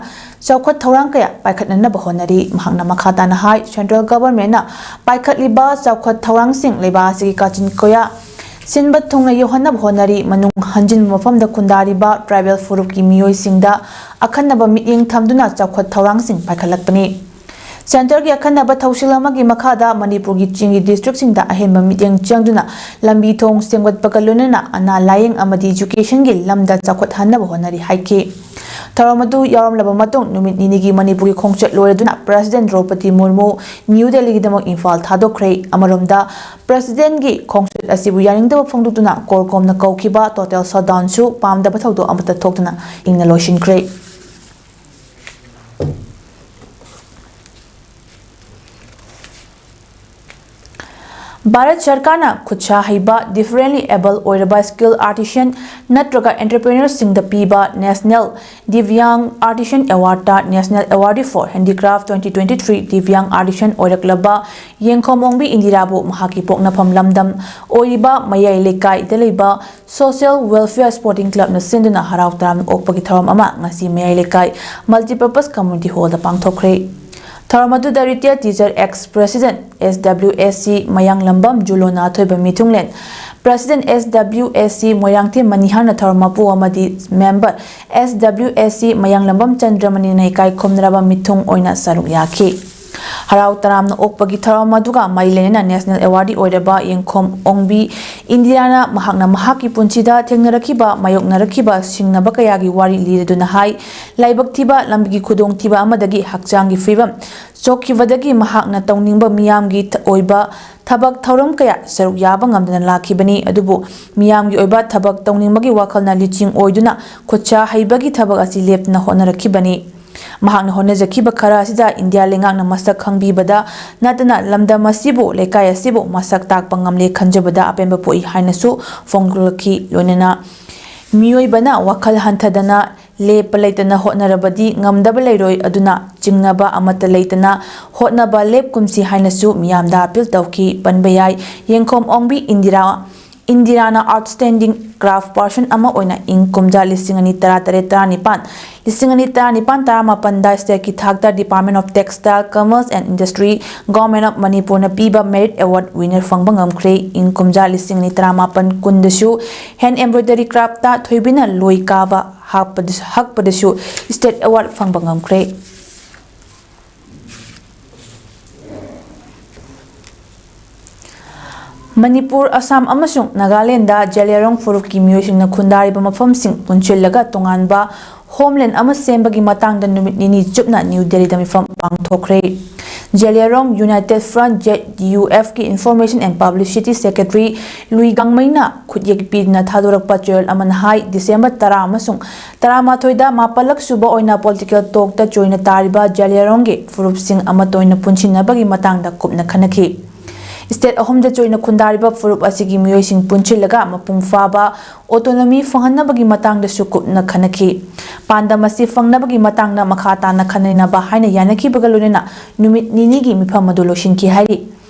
ꯆꯥꯎꯈꯠ ꯊꯧꯔꯥꯡ ꯀꯌꯥ ꯄꯥꯏꯈꯠꯅꯅꯕ ꯍꯣꯠꯅꯔꯤ꯫ ꯃꯍꯥꯛꯅ ꯃꯈꯥ ꯇꯥꯅ ꯍꯥꯏ, ꯁꯦꯟꯇ꯭ꯔꯦꯜ ꯒꯚꯔꯟꯃꯦꯟꯠꯅ ꯄꯥꯏꯈꯠꯂꯤꯕ ꯆꯥꯎꯈꯠ ꯊꯧꯔꯥꯡꯁꯤꯡ ꯂꯩꯕꯥꯛ ꯑꯁꯤꯒꯤ ꯀꯥꯆꯤꯟ ꯀꯣꯌꯥ ꯁꯤꯟꯕ ꯊꯨꯡꯅ ꯌꯧꯍꯟꯅꯕ ꯍꯣꯠꯅꯔꯤ꯫ ꯃꯅꯨꯡ ꯍꯟꯖꯤꯟꯕ ꯃꯐꯝꯗ ꯈꯨꯟꯗꯥꯔꯤꯕ ꯇ꯭ꯔꯥꯏꯕꯦꯜ ꯐꯨꯔꯨꯞꯀꯤ ꯃꯤꯑꯣꯏꯁꯤꯡꯗ ꯑꯈꯟꯅꯕ ꯃꯤꯠꯌꯦꯡ ꯊꯝꯗꯨꯅ ꯆꯥꯎꯈꯠ ꯊꯧꯔꯥꯡꯁꯤꯡ ꯄꯥꯏꯈꯠꯂꯛꯄꯅꯤ꯫ ꯁꯦꯟꯇꯔꯒꯤ ꯑꯈꯟꯅꯕ ꯊꯧꯁꯤꯜ ꯑꯃꯒꯤ ꯃꯈꯥꯗ ꯃꯅꯤꯄꯨꯔꯒꯤ ꯆꯤꯡꯒꯤ ꯗꯤꯁꯇ꯭ꯔꯤꯛꯁꯤꯡꯗ ꯑꯍꯦꯟꯕ ꯃꯤꯠꯌꯦꯡ ꯆꯪꯗꯨꯅ ꯂꯝꯕꯤ ꯊꯣꯡ ꯁꯦꯝꯒꯠꯄꯒ ꯂꯣꯏꯅꯅ ꯑꯅꯥ ꯂꯥꯌꯦꯡ ꯑꯃꯗꯤ ꯏꯖꯨꯀꯦꯁꯟꯒꯤ ꯂꯝꯗ ꯆꯥꯎꯈꯠꯍꯟꯅꯕ ꯍꯣꯠꯅꯔꯤ ꯍꯥꯏꯈꯤ꯫ ꯊꯧꯔꯝ ꯑꯗꯨ ꯌꯥꯎꯔꯝꯂꯕ ꯃꯇꯨꯡ ꯅꯨꯃꯤꯠ ꯅꯤꯅꯤꯒꯤ ꯃꯅꯤꯄꯨꯔꯒꯤ ꯈꯣꯡꯆꯠ ꯂꯣꯏꯔꯗꯨꯅ ꯄ꯭ꯔꯁꯤꯗꯦꯟ ꯗ꯭ꯔꯧꯄꯗꯤ ꯃꯨꯔꯃꯨ ꯅ꯭ꯌꯨ ꯗꯦꯜꯂꯤꯒꯤꯗꯃꯛ ꯏꯝꯐꯥꯜ ꯊꯥꯗꯣꯛꯈ꯭ꯔꯦ꯫ ꯑꯃꯔꯣꯝꯗ ꯄ꯭ꯔꯁꯤꯗꯦꯟꯒꯤ ꯈꯣꯡꯆꯠ ꯑꯁꯤꯕꯨ ꯌꯥꯅꯤꯡꯗꯕ ꯐꯣꯡꯗꯣꯛꯇꯨꯅ ꯀꯣꯔꯀꯣꯝꯅ ꯀꯧꯈꯤꯕ ꯇꯣꯇꯦꯜ ꯁꯠꯗꯥꯎꯟꯁꯨ ꯄꯥꯝꯗꯕ ꯊꯧꯗꯣꯛ ꯑꯃꯠꯇ ꯊꯣꯛꯇꯅ ꯏꯪꯅ ꯂꯣꯏꯁꯤꯟꯈ꯭ꯔꯦ꯫ ꯚꯥꯔꯠ ꯁꯔꯀꯥꯔꯅ ꯈꯨꯠꯁꯥ ꯍꯩꯕ, ꯗꯤꯐꯔꯦꯟꯂꯤ ꯑꯦꯕꯜ ꯑꯣꯏꯔꯕ ꯁ꯭ꯀꯤꯜ ꯑꯥꯔꯇꯤꯁꯤꯌꯟ ꯅꯠꯇ꯭ꯔꯒ ꯑꯦꯟꯇꯔꯄ꯭ꯔꯦꯅꯔꯁꯤꯡꯗ ꯄꯤꯕ ꯅꯦꯁꯅꯦꯜ ꯗꯤꯕ꯭ꯌꯥꯡ ꯑꯥꯔꯇꯤꯁꯟ ꯑꯦꯋꯥꯔꯗꯇ National Award for Handicraft twenty twenty-three ꯗꯤꯕ꯭ꯌꯥꯡ ꯑꯥꯔꯇꯤꯁꯟ ꯑꯣꯏꯔꯛꯂꯕ ꯌꯦꯡꯈꯣꯝ ꯑꯣꯡꯕꯤ ꯏꯟꯗꯤꯔꯥꯕꯨ ꯃꯍꯥꯛꯀꯤ ꯄꯣꯛꯅꯐꯝ ꯂꯝꯗꯝ ꯑꯣꯏꯔꯤꯕ ꯃꯌꯥꯏ ꯂꯩꯀꯥꯏꯗ ꯂꯩꯕ ꯁꯣꯁꯤꯌꯦꯜ ꯋꯦꯜꯐꯤꯌꯔ ꯁ꯭ꯄꯣꯔꯇꯤꯡ ꯀ꯭ꯂꯕꯅ ꯁꯤꯟꯗꯨꯅ ꯍꯔꯥꯎ ꯇꯔꯥꯝꯅ ꯑꯣꯛꯄꯒꯤ ꯊꯧꯔꯝ ꯑꯃ ꯉꯁꯤ ꯃꯌꯥꯏ ꯂꯩꯀꯥꯏ ꯃꯜꯇꯤꯄꯔꯄꯁ ꯀꯝꯃ꯭ꯌꯨꯅꯤꯇꯤ ꯍꯣꯜꯗ ꯄꯥꯡꯊꯣꯛꯈ꯭ꯔꯦ꯫ ꯊꯧꯔꯝ ꯑꯗꯨꯗ ꯔꯤꯇꯥꯌꯔ ꯇꯤꯆꯔ ꯑꯦꯛꯁ ꯄ꯭ꯔꯦꯁꯤꯗꯦꯟꯠ ꯑꯦꯁ ꯗꯕ꯭ꯂꯤꯎ ꯑꯦꯁ ꯁꯤ ꯃꯌꯥꯡꯂꯝꯕꯝ ꯖꯨꯂꯣꯅꯥ ꯑꯊꯣꯏꯕ ꯃꯤꯊꯨꯡꯂꯦꯟ, ꯄ꯭ꯔꯦꯁꯤꯗꯦꯟꯠ ꯑꯦꯁ ꯗꯕ꯭ꯂꯤꯎ ꯑꯦꯁ ꯁꯤ ꯃꯣꯏꯔꯥꯡꯊꯦꯝ ꯃꯅꯤꯍꯥꯔꯅ ꯊꯧꯔꯝ ꯃꯄꯨ ꯑꯃꯗꯤ ꯃꯦꯝꯕꯔ ꯑꯦꯁ ꯗꯕ꯭ꯂꯤꯎ ꯑꯦꯁ ꯁꯤ ꯃꯌꯥꯡꯂꯝꯕꯝ ꯆꯟꯗ꯭ꯔꯃꯅꯤꯅ ꯏꯀꯥꯏ ꯈꯨꯝꯅꯔꯕ ꯃꯤꯊꯨꯡ ꯑꯣꯏꯅ ꯁꯔꯨꯛ ꯌꯥꯈꯤ꯫ ꯍꯔꯥꯎ ꯇꯔꯥꯝꯅ ꯑꯣꯛꯄꯒꯤ ꯊꯧꯔꯝ ꯑꯗꯨꯒ ꯃꯔꯤ ꯂꯩꯅꯅ ꯅꯦꯁꯅꯦꯜ ꯑꯦꯋꯥꯔꯗꯤ ꯑꯣꯏꯔꯕ ꯌꯦꯡꯈꯣꯝ ꯑꯣꯡꯕꯤ ꯏꯟꯗꯤꯔꯥꯅ ꯃꯍꯥꯛꯅ ꯃꯍꯥꯛꯀꯤ ꯄꯨꯟꯁꯤꯗ ꯊꯦꯡꯅꯔꯛꯈꯤꯕ ꯃꯥꯌꯣꯛꯅꯔꯛꯈꯤꯕ ꯁꯤꯡꯅꯕ ꯀꯌꯥꯒꯤ ꯋꯥꯔꯤ ꯂꯤꯔꯗꯨꯅ ꯍꯥꯏ, ꯂꯥꯏꯕꯛ ꯊꯤꯕ, ꯂꯝꯕꯤꯒꯤ ꯈꯨꯗꯣꯡꯊꯤꯕ ꯑꯃꯗꯒꯤ ꯍꯛꯆꯥꯡꯒꯤ ꯐꯤꯕꯝ ꯁꯣꯛꯈꯤꯕꯗꯒꯤ ꯃꯍꯥꯛꯅ ꯇꯧꯅꯤꯡꯕ ꯃꯤꯌꯥꯝꯒꯤ ꯊ-, ꯑꯣꯏꯕ ꯊꯕꯛ ꯊꯧꯔꯝ ꯀꯌꯥ ꯁꯔꯨꯛ ꯌꯥꯕ ꯉꯝꯗꯅ ꯂꯥꯛꯈꯤꯕꯅꯤ꯫ ꯑꯗꯨꯕꯨ ꯃꯤꯌꯥꯝꯒꯤ ꯑꯣꯏꯕ ꯊꯕꯛ ꯇꯧꯅꯤꯡꯕꯒꯤ ꯋꯥꯈꯜꯅ ꯂꯨꯆꯤꯡ ꯑꯣꯏꯗꯨꯅ ꯈꯨꯠꯁꯥ ꯍꯩꯕꯒꯤ ꯊꯕꯛ ꯑꯁꯤ ꯂꯦꯞꯇꯅ ꯍꯣꯠꯅꯔꯛꯈꯤꯕꯅꯤ꯫ ꯃꯍꯥꯛꯅ ꯍꯣꯠꯅꯖꯈꯤꯕ ꯈꯔ ꯑꯁꯤꯗ ꯏꯟꯗꯤꯌꯥ ꯂꯩꯉꯥꯛꯅ ꯃꯁꯛ ꯈꯪꯕꯤꯕꯗ ꯅꯠꯇꯅ ꯂꯝꯗꯝ ꯑꯁꯤꯕꯨ, ꯂꯩꯀꯥꯏ ꯑꯁꯤꯕꯨ ꯃꯁꯛ ꯇꯥꯛꯄ ꯉꯝꯂꯦ ꯈꯟꯖꯕꯗ ꯑꯄꯦꯟꯕ ꯄꯣꯛꯏ ꯍꯥꯏꯅꯁꯨ ꯐꯣꯡꯗꯣꯛꯂꯛꯈꯤ꯫ ꯂꯣꯏꯅꯅ ꯃꯤꯑꯣꯏꯕꯅ ꯋꯥꯈꯜ ꯍꯟꯊꯗꯅ ꯂꯦꯞꯄ ꯂꯩꯇꯅ ꯍꯣꯠꯅꯔꯕꯗꯤ ꯉꯝꯗꯕ ꯂꯩꯔꯣꯏ, ꯑꯗꯨꯅ ꯆꯤꯡꯅꯕ ꯑꯃꯠꯇ ꯂꯩꯇꯅ ꯍꯣꯠꯅꯕ ꯂꯦꯞꯀꯨꯝꯁꯤ ꯍꯥꯏꯅꯁꯨ ꯃꯤꯌꯥꯝꯗ ꯑꯄꯤꯜ ꯇꯧꯈꯤ꯫ ꯄꯟꯕ ꯌꯥꯏ, ꯌꯦꯡꯈꯣꯝ ꯑꯣꯡꯕꯤ ꯏꯟꯗꯤꯔꯥ, ꯏꯟꯗꯤꯔꯥꯅ outstanding craft person ꯑꯃ ꯑꯣꯏꯅ ꯏꯪ ꯀꯨꯝꯖꯥ ꯂꯤꯁꯤꯡ ꯑꯅꯤ ꯇꯔꯥ ꯇꯔꯦꯠ ꯇꯔꯥꯅꯤꯄꯥꯟ, ꯂꯤꯁꯤꯡ ꯑꯅꯤ ꯇꯔꯥꯅꯤꯄꯥꯟ ꯇꯔꯥꯃꯥꯄꯟꯗ stateꯀꯤ ꯊꯥꯛꯇ Department of Textile, Commerce and Industry, Government of Manipurꯅ ꯄꯤꯕ merit award winner ꯐꯪꯕ ꯉꯝꯈ꯭ꯔꯦ꯫ ꯏꯪ ꯀꯨꯝꯖꯥ ꯂꯤꯁꯤꯡ ꯑꯅꯤ ꯇꯔꯥꯃꯥꯄꯟ ꯀꯨꯟꯗꯁꯨ hand embroidery craftꯇ ꯊꯣꯏꯕꯤꯅ ꯂꯣꯏ ꯀꯥꯕ ꯍꯥꯞꯄꯗꯁꯨ, ꯍꯛꯄꯗꯁꯨ state award ꯐꯪꯕ ꯉꯝꯈ꯭ꯔꯦ꯫ ꯃꯅꯤꯄꯨꯔ, ꯑꯁꯥꯝ ꯑꯃꯁꯨꯡ ꯅꯥꯒꯥꯂꯦꯟꯗ ꯖꯦꯂꯤꯌꯥꯡꯔꯣꯡ ꯐꯨꯔꯨꯞꯀꯤ ꯃꯤꯑꯣꯏꯁꯤꯡꯅ ꯈꯨꯟꯗꯥꯔꯤꯕ ꯃꯐꯝꯁꯤꯡ ꯄꯨꯟꯁꯤꯜꯂꯒ ꯇꯣꯉꯥꯟꯕ homeland ꯑꯃ ꯁꯦꯝꯕꯒꯤ ꯃꯇꯥꯡꯗ ꯅꯨꯃꯤꯠ ꯅꯤꯅꯤ ꯆꯨꯞꯅ ꯅ꯭ꯌꯨ ꯗꯦꯜꯂꯤꯗ ꯃꯤꯐꯝ ꯄꯥꯡꯊꯣꯛꯈ꯭ꯔꯦ꯫ Zeliangrong United Front, JUFꯀꯤ Information and Publicity Secretary ꯂꯨꯏ ꯒꯥꯡꯃꯩꯅ ꯈꯨꯠꯌꯦꯛ ꯄꯤꯗꯨꯅ ꯊꯥꯗꯣꯔꯛꯄ ꯆꯦꯔꯣꯜ ꯑꯃꯅ ꯍꯥꯏ, ꯗꯤꯁꯦꯝꯕꯔ ꯇꯔꯥ ꯑꯃꯁꯨꯡ ꯇꯔꯥꯃꯥꯊꯣꯏꯗ ꯃꯥꯄꯜꯂꯛ ꯁꯨꯕ ꯑꯣꯏꯅ political talkꯇ ꯆꯣꯏꯅ ꯇꯥꯔꯤꯕ ꯖꯦꯂꯤꯌꯥꯡꯔꯣꯡꯒꯤ ꯐꯨꯔꯨꯞꯁꯤꯡ ꯑꯃꯠꯇ ꯑꯣꯏꯅ ꯄꯨꯟꯁꯤꯟꯅꯕꯒꯤ ꯃꯇꯥꯡꯗ ꯀꯨꯞꯅ ꯈꯟꯅꯈꯤ꯫ State ꯑꯍꯨꯝꯗ ꯆꯣꯏꯅ ꯈꯨꯟꯗꯥꯔꯤꯕ ꯐꯨꯔꯨꯞ ꯑꯁꯤꯒꯤ ꯃꯤꯑꯣꯏꯁꯤꯡ ꯄꯨꯟꯁꯤꯜꯂꯒ ꯃꯄꯨꯡ ꯐꯥꯕ autonomy ꯐꯪꯍꯟꯅꯕꯒꯤ ꯃꯇꯥꯡꯗꯁꯨ ꯀꯨꯞꯅ ꯈꯟꯅꯈꯤ꯫ ꯄꯥꯟꯗꯝ ꯑꯁꯤ ꯐꯪꯅꯕꯒꯤ ꯃꯇꯥꯡꯗ ꯃꯈꯥ ꯇꯥꯅ ꯈꯟꯅꯅꯕ ꯍꯥꯏꯅ ꯌꯥꯅꯈꯤꯕꯒ ꯂꯣꯏꯅꯅ ꯅꯨꯃꯤꯠ ꯅꯤꯅꯤꯒꯤ ꯃꯤꯐꯝ ꯑꯗꯨ ꯂꯣꯏꯁꯤꯟꯈꯤ ꯍꯥꯏꯔꯤ꯫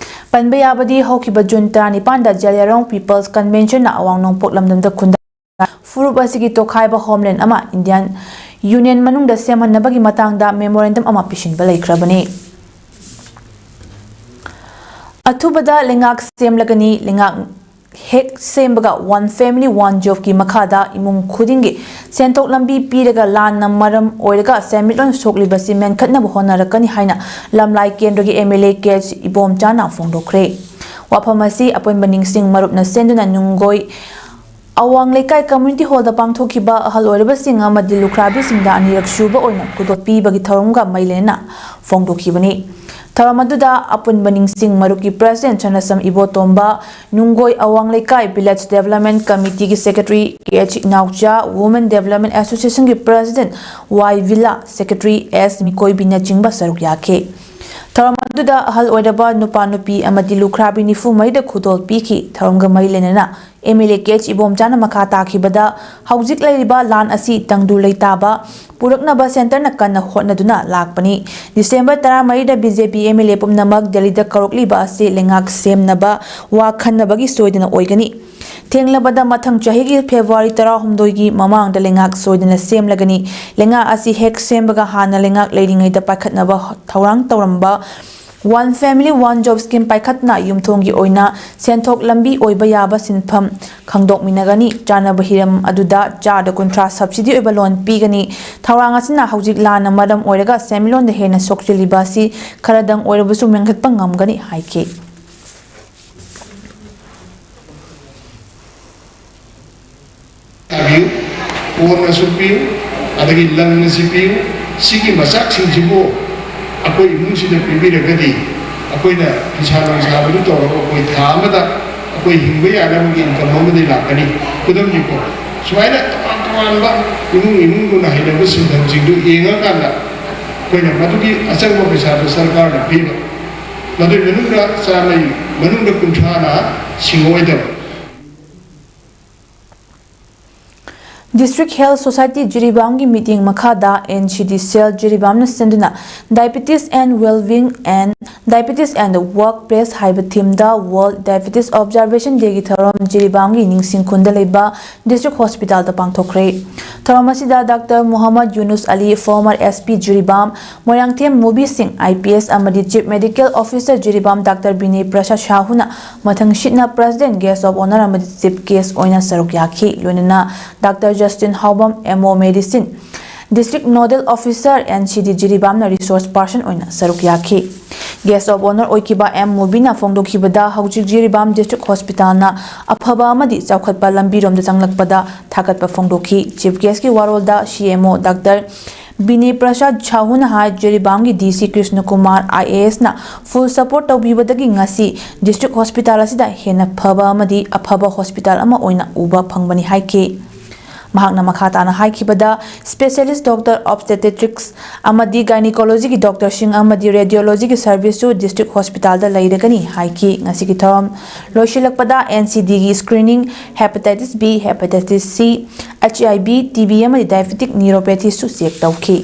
ꯄꯟꯕ ꯌꯥꯕꯗꯤ, ꯍꯧꯈꯤꯕ ꯖꯨꯟ ꯇꯔꯥꯅꯤꯄꯥꯟꯗ ꯖꯦꯂꯤꯌꯥꯡꯔꯣꯡ People's Conventionꯅ ꯑꯋꯥꯡ ꯅꯣꯡꯄꯣꯛ ꯂꯝꯗꯝꯗ ꯈꯨꯟꯗꯥ ꯐꯨꯔꯨꯞ ꯑꯁꯤꯒꯤ ꯇꯣꯈꯥꯏꯕ homeland ꯑꯃ Indian Union ꯃꯅꯨꯡꯗ ꯁꯦꯝꯍꯟꯅꯕꯒꯤ ꯃꯇꯥꯡꯗ memorandum ꯑꯃ ꯄꯤꯁꯤꯟꯕ ꯂꯩꯈ꯭ꯔꯕꯅꯤ꯫ ꯑꯊꯨꯕꯗ ꯂꯩꯉꯥꯛ ꯁꯦꯝꯂꯒꯅꯤ꯫ ꯂꯩꯉꯥꯛ ꯍꯦꯛ ꯁꯦꯝꯕꯒ One Family One Jobꯀꯤ ꯃꯈꯥꯗ ꯏꯃꯨꯡ ꯈꯨꯗꯤꯡꯒꯤ ꯁꯦꯟꯊꯣꯛ ꯂꯝꯕꯤ ꯄꯤꯔꯒ ꯂꯥꯟꯅ ꯃꯔꯝ ꯑꯣꯏꯔꯒ ꯁꯦꯟꯃꯤꯠꯂꯣꯟ ꯁꯣꯛꯂꯤꯕꯁꯤ ꯃꯦꯟꯈꯠꯅꯕ ꯍꯣꯠꯅꯔꯛꯀꯅꯤ ꯍꯥꯏꯅ ꯂꯝꯂꯥꯏ ꯀꯦꯟꯗ꯭ꯔꯒꯤ MLA ꯀꯦ ꯑꯦꯁ ꯏꯕꯣꯝꯆꯥꯅ ꯐꯣꯡꯗꯣꯛꯈ꯭ꯔꯦ꯫ ꯋꯥꯐꯝ ꯑꯁꯤ ꯑꯄꯨꯟꯕ ꯅꯤꯡꯁꯤꯡ ꯃꯔꯨꯞꯅ ꯁꯦꯟꯗꯨꯅ ꯅꯨꯡꯒꯣꯏ ꯑꯋꯥꯡ ꯂꯩꯀꯥꯏ community hallꯗ ꯄꯥꯡꯊꯣꯛꯈꯤꯕ ꯑꯍꯜ ꯑꯣꯏꯔꯕꯁꯤꯡ ꯑꯃꯗꯤ ꯂꯨꯈ꯭ꯔꯥꯕꯤꯁꯤꯡꯗ ꯑꯅꯤꯔꯛ ꯁꯨꯕ ꯑꯣꯏꯅ ꯈꯨꯗꯣꯜ ꯄꯤꯕꯒꯤ ꯊꯧꯔꯝꯒ ꯃꯔꯤ ꯂꯩꯅꯅ ꯐꯣꯡꯗꯣꯛꯈꯤꯕꯅꯤ꯫ ꯊꯧꯔꯝ ꯑꯗꯨꯗ ꯑꯄꯨꯟꯕ ꯅꯤꯡꯁꯤꯡ ꯃꯔꯨꯞꯀꯤ President ꯁꯅꯥꯁꯝ ꯏꯕꯣꯇꯣꯝꯕ, ꯅꯨꯡꯒꯣꯏ ꯑꯋꯥꯡ ꯂꯩꯀꯥꯏ Village Development Committeeꯒꯤ Secretary K H ꯏꯅꯥꯎꯆꯥ, Women Development Associationꯒꯤ President Y villa, Secretary S ꯃꯤꯀꯣꯏꯕꯤꯅꯆꯤꯡꯕ ꯁꯔꯨꯛ ꯌꯥꯈꯤ꯫ ꯊꯧꯔꯝ ꯑꯗꯨꯗ ꯑꯍꯜ ꯑꯣꯏꯔꯕ ꯅꯨꯄꯥ ꯅꯨꯄꯤ ꯑꯃꯗꯤ ꯂꯨꯈ꯭ꯔꯥꯕꯤ ꯅꯤꯐꯨ ꯃꯔꯤꯗ ꯈꯨꯗꯣꯜ ꯄꯤꯈꯤ꯫ ꯊꯧꯔꯝꯒ ꯃꯔꯤ ꯂꯩꯅꯅ M L A K H ꯏꯕꯣꯝꯆꯥꯅ ꯃꯈꯥ ꯇꯥꯈꯤꯕꯗ, ꯍꯧꯖꯤꯛ ꯂꯩꯔꯤꯕ ꯂꯥꯟ ꯑꯁꯤ ꯇꯪꯗꯨ ꯂꯩꯇꯥꯕ ꯄꯨꯔꯛꯅꯕ centreꯅ ꯀꯟꯅ ꯍꯣꯠꯅꯗꯨꯅ ꯂꯥꯛꯄꯅꯤ꯫ December ꯇꯔꯥꯃꯔꯤꯗ B J P M L A ꯄꯨꯝꯅꯃꯛ ꯗꯦꯜꯂꯤꯗ ꯀꯧꯔꯛꯂꯤꯕ ꯑꯁꯤ ꯂꯩꯉꯥꯛ ꯁꯦꯝꯅꯕ ꯋꯥ ꯈꯟꯅꯕꯒꯤ ꯁꯣꯏꯗꯅ ꯑꯣꯏꯒꯅꯤ꯫ ꯊꯦꯡꯂꯕꯗ ꯃꯊꯪ ꯆꯍꯤꯒꯤ February ꯇꯔꯥꯍꯨꯝꯗꯣꯏꯒꯤ ꯃꯃꯥꯡꯗ ꯂꯩꯉꯥꯛ ꯁꯣꯏꯗꯅ ꯁꯦꯝꯂꯒꯅꯤ꯫ ꯂꯩꯉꯥꯛ ꯑꯁꯤ ꯍꯦꯛ ꯁꯦꯝꯕꯒ ꯍꯥꯟꯅ ꯂꯩꯉꯥꯛ ꯂꯩꯔꯤꯉꯩꯗ ꯄꯥꯏꯈꯠꯅꯕ ꯊꯧꯔꯥꯡ ꯇꯧꯔꯝꯕ One Family One Job Scheme ꯄꯥꯏꯈꯠꯇꯨꯅ ꯌꯨꯝꯊꯣꯡꯒꯤ ꯑꯣꯏꯅ ꯁꯦꯟꯊꯣꯛ ꯂꯝꯕꯤ ꯑꯣꯏꯕ ꯌꯥꯕ ꯁꯤꯟꯐꯝ ꯈꯪꯗꯣꯛꯃꯤꯟꯅꯒꯅꯤ꯫ ꯆꯥꯅꯕ ꯍꯤꯔꯝ ꯑꯗꯨꯗ ꯆꯥꯗ ꯀꯨꯟꯊ꯭ꯔꯥ subsidy ꯑꯣꯏꯕ loan ꯄꯤꯒꯅꯤ꯫ ꯊꯧꯔꯥꯡ ꯑꯁꯤꯅ ꯍꯧꯖꯤꯛ ꯂꯥꯟꯅ ꯃꯔꯝ ꯑꯣꯏꯔꯒ ꯁꯦꯟꯃꯤꯠꯂꯣꯟꯗ ꯍꯦꯟꯅ ꯁꯣꯛꯆꯤꯜꯂꯤꯕ ꯑꯁꯤ ꯈꯔꯗꯪ ꯑꯣꯏꯔꯕꯁꯨ ꯃꯦꯟꯈꯠꯄ ꯉꯝꯒꯅꯤ ꯍꯥꯏꯈꯤ꯫ ꯇꯥꯕꯤꯌꯨ, ꯀꯣꯟꯅꯁꯨ ꯄꯤꯌꯨ, ꯑꯗꯒꯤ ꯂꯪꯅꯁꯨ ꯄꯤꯌꯨ꯫ ꯁꯤꯒꯤ ꯃꯆꯥꯛꯁꯤꯡꯁꯤꯕꯨ ꯑꯩꯈꯣꯏ ꯏꯃꯨꯡꯁꯤꯗ ꯄꯤꯕꯤꯔꯒꯗꯤ, ꯑꯩꯈꯣꯏꯅ ꯐꯤꯁꯥ ꯂꯣꯟꯁꯥꯕꯗꯨ ꯇꯧꯔꯒ ꯑꯩꯈꯣꯏ ꯊꯥ ꯑꯃꯗ ꯑꯩꯈꯣꯏ ꯍꯤꯡꯕ ꯌꯥꯅꯕꯒꯤ income ꯑꯃꯗꯤ ꯂꯥꯛꯀꯅꯤ꯫ ꯈꯨꯗꯝꯅꯤꯀꯣ, ꯁꯨꯃꯥꯏꯅ ꯇꯣꯉꯥꯟ ꯇꯣꯉꯥꯟꯕ ꯏꯃꯨꯡ ꯏꯃꯨꯡꯗꯨꯅ ꯍꯩꯅꯕ ꯁꯤꯟꯐꯝꯁꯤꯡꯗꯨ ꯌꯦꯡꯉꯀꯥꯟꯗ ꯑꯩꯈꯣꯏꯅ ꯃꯗꯨꯒꯤ ꯑꯆꯪꯕ ꯄꯩꯁꯥꯗꯨ ꯁꯔꯀꯥꯔꯅ ꯄꯤꯕ꯫ ꯃꯗꯨꯒꯤ ꯃꯅꯨꯡꯗ ꯆꯥꯝꯃꯩ ꯃꯅꯨꯡꯗ ꯀꯨꯟꯊ꯭ꯔꯥꯅ ꯁꯤꯡꯑꯣꯏꯗꯕ꯫ District Health Society ꯖꯤꯔꯤꯕꯥꯝꯒꯤ ꯃꯤꯠꯌꯦꯡ ꯃꯈꯥꯗ N C D cell ꯖꯤꯔꯤꯕꯥꯝꯅ ꯁꯤꯟꯗꯨꯅ Diabetes and Wellbeing and Diabetes and the Workplace ꯍꯥꯏꯕ themeꯗ World Diabetes Observation Dayꯒꯤ ꯊꯧꯔꯝ ꯖꯤꯔꯤꯕꯥꯝꯒꯤ ꯅꯤꯡꯁꯤꯡ ꯈꯨꯟꯗ ꯂꯩꯕ District Hospitalꯗ ꯄꯥꯡꯊꯣꯛꯈ꯭ꯔꯦ꯫ ꯊꯧꯔꯝ ꯑꯁꯤꯗ Doctor ꯃꯨꯍꯝꯃꯗ ꯌꯨꯅꯨꯁ ꯑꯂꯤ, former S P Jiribam, Moirangthem ꯃꯨꯕꯤ ꯁꯤꯡ, I P S ꯑꯃꯗꯤ Chief Medical Officer Jiribam Doctor ꯕꯤꯅꯦ Prasad ꯁꯥꯍꯨꯅ ꯃꯊꯪꯁꯤꯠꯅ President, Guest of Honour ꯑꯃꯗꯤ Chief Guest ꯑꯣꯏꯅ ꯁꯔꯨꯛ ꯌꯥꯈꯤ꯫ ꯂꯣꯏꯅꯅ Doctor Justin Haobam, M O Medicine, District Nodal Officer, N C D ꯖꯤꯔꯤꯕꯥꯝꯅ Resource Person ꯑꯣꯏꯅ ꯁꯔꯨꯛ ꯌꯥꯈꯤ꯫ Guest of Honour ꯑꯣꯏꯈꯤꯕ M ꯃꯨꯕꯤꯅ ꯐꯣꯡꯗꯣꯛꯈꯤꯕꯗ, ꯍꯧꯖꯤꯛ ꯖꯤꯔꯤꯕꯥꯝ District Hospitalꯅ ꯑꯐꯕ ꯑꯃꯗꯤ ꯆꯥꯎꯈꯠꯄ ꯂꯝꯕꯤꯔꯣꯝꯗ ꯆꯪꯂꯛꯄꯗ ꯊꯥꯒꯠꯄ ꯐꯣꯡꯗꯣꯛꯈꯤ꯫ Chief Guestꯀꯤ ꯋꯥꯔꯣꯜꯗ C M O Doctor ꯕꯤꯅꯦ ꯄ꯭ꯔꯁꯥꯗ ꯁꯥꯍꯨꯅ ꯍꯥꯏ, ꯖꯤꯔꯤꯕꯥꯝꯒꯤ ꯗꯤ ꯁꯤ Krishna Kumar I A ꯑꯦꯁꯅ full support ꯇꯧꯕꯤꯕꯗꯒꯤ ꯉꯁꯤ district hospital ꯑꯁꯤꯗ ꯍꯦꯟꯅ ꯐꯕ ꯑꯃꯗꯤ ꯑꯐꯕ hospital ꯑꯃ ꯑꯣꯏꯅ ꯎꯕ ꯐꯪꯕꯅꯤ ꯍꯥꯏꯈꯤ꯫ ꯃꯍꯥꯛꯅ ꯃꯈꯥ ꯇꯥꯅ ꯍꯥꯏꯈꯤꯕꯗ, specialist doctor obstetrics ꯑꯃꯗꯤ gynecologyꯒꯤ doctorꯁꯤꯡ ꯑꯃꯗꯤ radiologyꯒꯤ serviceꯁꯨ district hospitalꯗ ꯂꯩꯔꯒꯅꯤ ꯍꯥꯏꯈꯤ꯫ ꯉꯁꯤꯒꯤ ꯊꯧꯔꯝ ꯂꯣꯏꯁꯤꯜꯂꯛꯄꯗ N C Dꯒꯤ screening, hepatitis B, hepatitis C, H I V, T B ꯑꯃꯗꯤ diabetic neuropathyꯁꯨ check ꯇꯧꯈꯤ꯫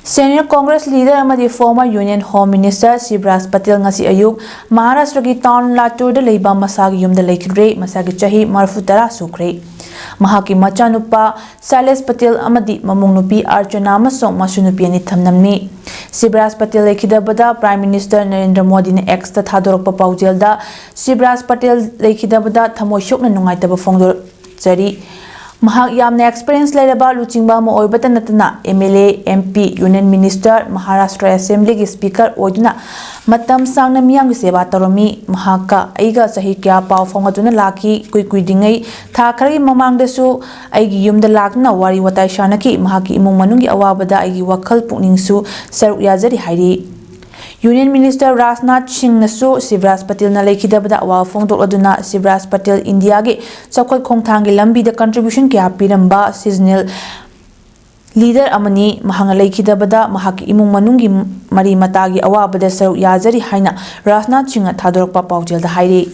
Senior Congress leader ꯑꯃꯗꯤ former Union Home Minister Shivraj Patel ꯉꯁꯤ ꯑꯌꯨꯛ ꯃꯍꯥꯔꯥꯁꯇ꯭ꯔꯒꯤ town ꯂꯥꯇꯨꯔꯗ ꯂꯩꯕ ꯃꯁꯥꯒꯤ ꯌꯨꯝꯗ ꯂꯩꯈꯤꯗ꯭ꯔꯦ꯫ ꯃꯁꯥꯒꯤ ꯆꯍꯤ ꯃꯔꯤꯐꯨ ꯇꯔꯥ ꯁꯨꯈ꯭ꯔꯦ꯫ ꯃꯍꯥꯛꯀꯤ ꯃꯆꯥꯅꯨꯄꯥ ꯁꯥꯏꯂꯦꯁ ꯄꯇꯦꯜ ꯑꯃꯗꯤ ꯃꯃꯧ ꯅꯨꯄꯤ ꯑꯔꯆꯅꯥ ꯑꯃꯁꯨꯡ ꯃꯁꯨ ꯅꯨꯄꯤ ꯑꯅꯤ ꯊꯝꯂꯝꯃꯤ꯫ ꯁꯤꯕꯔꯥꯖ ꯄꯇꯦꯜ ꯂꯩꯈꯤꯗꯕꯗ Prime Minister ꯅꯔꯦꯟꯗ꯭ꯔ ꯃꯣꯗꯤꯅ Xꯇ ꯊꯥꯗꯣꯔꯛꯄ ꯄꯥꯎꯖꯦꯜꯗ, ꯁꯤꯕꯔꯥꯖ ꯄꯇꯦꯜ ꯂꯩꯈꯤꯗꯕꯗ ꯊꯃꯣꯏ ꯁꯣꯛꯅ ꯅꯨꯡꯉꯥꯏꯇꯕ ꯐꯣꯡꯗꯣꯛꯆꯔꯤ꯫ ꯃꯍꯥꯛ ꯌꯥꯝꯅ experience ꯂꯩꯔꯕ ꯂꯨꯆꯤꯡꯕ ꯑꯃ ꯑꯣꯏꯕꯇ ꯅꯠꯇꯅ M L A, M P, Union Minister, Maharashtra Assemblyꯒꯤ Speaker ꯑꯣꯏꯗꯨꯅ ꯃꯇꯝ ꯁꯥꯡꯅ ꯃꯤꯌꯥꯝꯒꯤ ꯁꯦꯕꯥ ꯇꯧꯔꯝꯃꯤ꯫ ꯃꯍꯥꯛꯀ ꯑꯩꯒ ꯆꯍꯤ ꯀꯌꯥ ꯄꯥꯎ ꯐꯥꯎꯅꯗꯨꯅ ꯂꯥꯛꯈꯤ꯫ ꯏꯀꯨꯏ ꯀꯨꯏꯗ꯭ꯔꯤꯉꯩ ꯊꯥ ꯈꯔꯒꯤ ꯃꯃꯥꯡꯗꯁꯨ ꯑꯩꯒꯤ ꯌꯨꯝꯗ ꯂꯥꯛꯇꯨꯅ ꯋꯥꯔꯤ ꯋꯥꯇꯥꯏ ꯁꯥꯟꯅꯈꯤ꯫ ꯃꯍꯥꯛꯀꯤ ꯏꯃꯨꯡ ꯃꯅꯨꯡꯒꯤ ꯑꯋꯥꯕꯗ ꯑꯩꯒꯤ ꯋꯥꯈꯜ ꯄꯨꯛꯅꯤꯡꯁꯨ ꯁꯔꯨꯛ ꯌꯥꯖꯔꯤ ꯍꯥꯏꯔꯤ꯫ Union Minister ꯔꯥꯖꯅꯥꯊ ꯁꯤꯡꯅꯁꯨ ꯁꯤꯕꯔꯥꯖ ꯄꯇꯦꯜꯅ ꯂꯩꯈꯤꯗꯕꯗ ꯑꯋꯥꯕ ꯐꯣꯡꯗꯣꯛꯂꯗꯨꯅ, ꯁꯤꯕꯔꯥꯖ ꯄꯇꯦꯜ ꯏꯟꯗꯤꯌꯥꯒꯤ ꯆꯥꯎꯈꯠ ꯈꯣꯡꯊꯥꯡꯒꯤ ꯂꯝꯕꯤꯗ contribution ꯀꯌꯥ ꯄꯤꯔꯝꯕ seasonal leader ꯑꯃꯅꯤ꯫ ꯃꯍꯥꯛꯅ ꯂꯩꯈꯤꯗꯕꯗ ꯃꯍꯥꯛꯀꯤ ꯏꯃꯨꯡ ꯃꯅꯨꯡꯒꯤ ꯃꯔꯤ ꯃꯇꯥꯒꯤ ꯑꯋꯥꯕꯗ ꯁꯔꯨꯛ ꯌꯥꯖꯔꯤ ꯍꯥꯏꯅ ꯔꯥꯖꯅꯥꯊ ꯁꯤꯡꯅ ꯊꯥꯗꯣꯔꯛꯄ ꯄꯥꯎꯖꯦꯜꯗ ꯍꯥꯏꯔꯤ꯫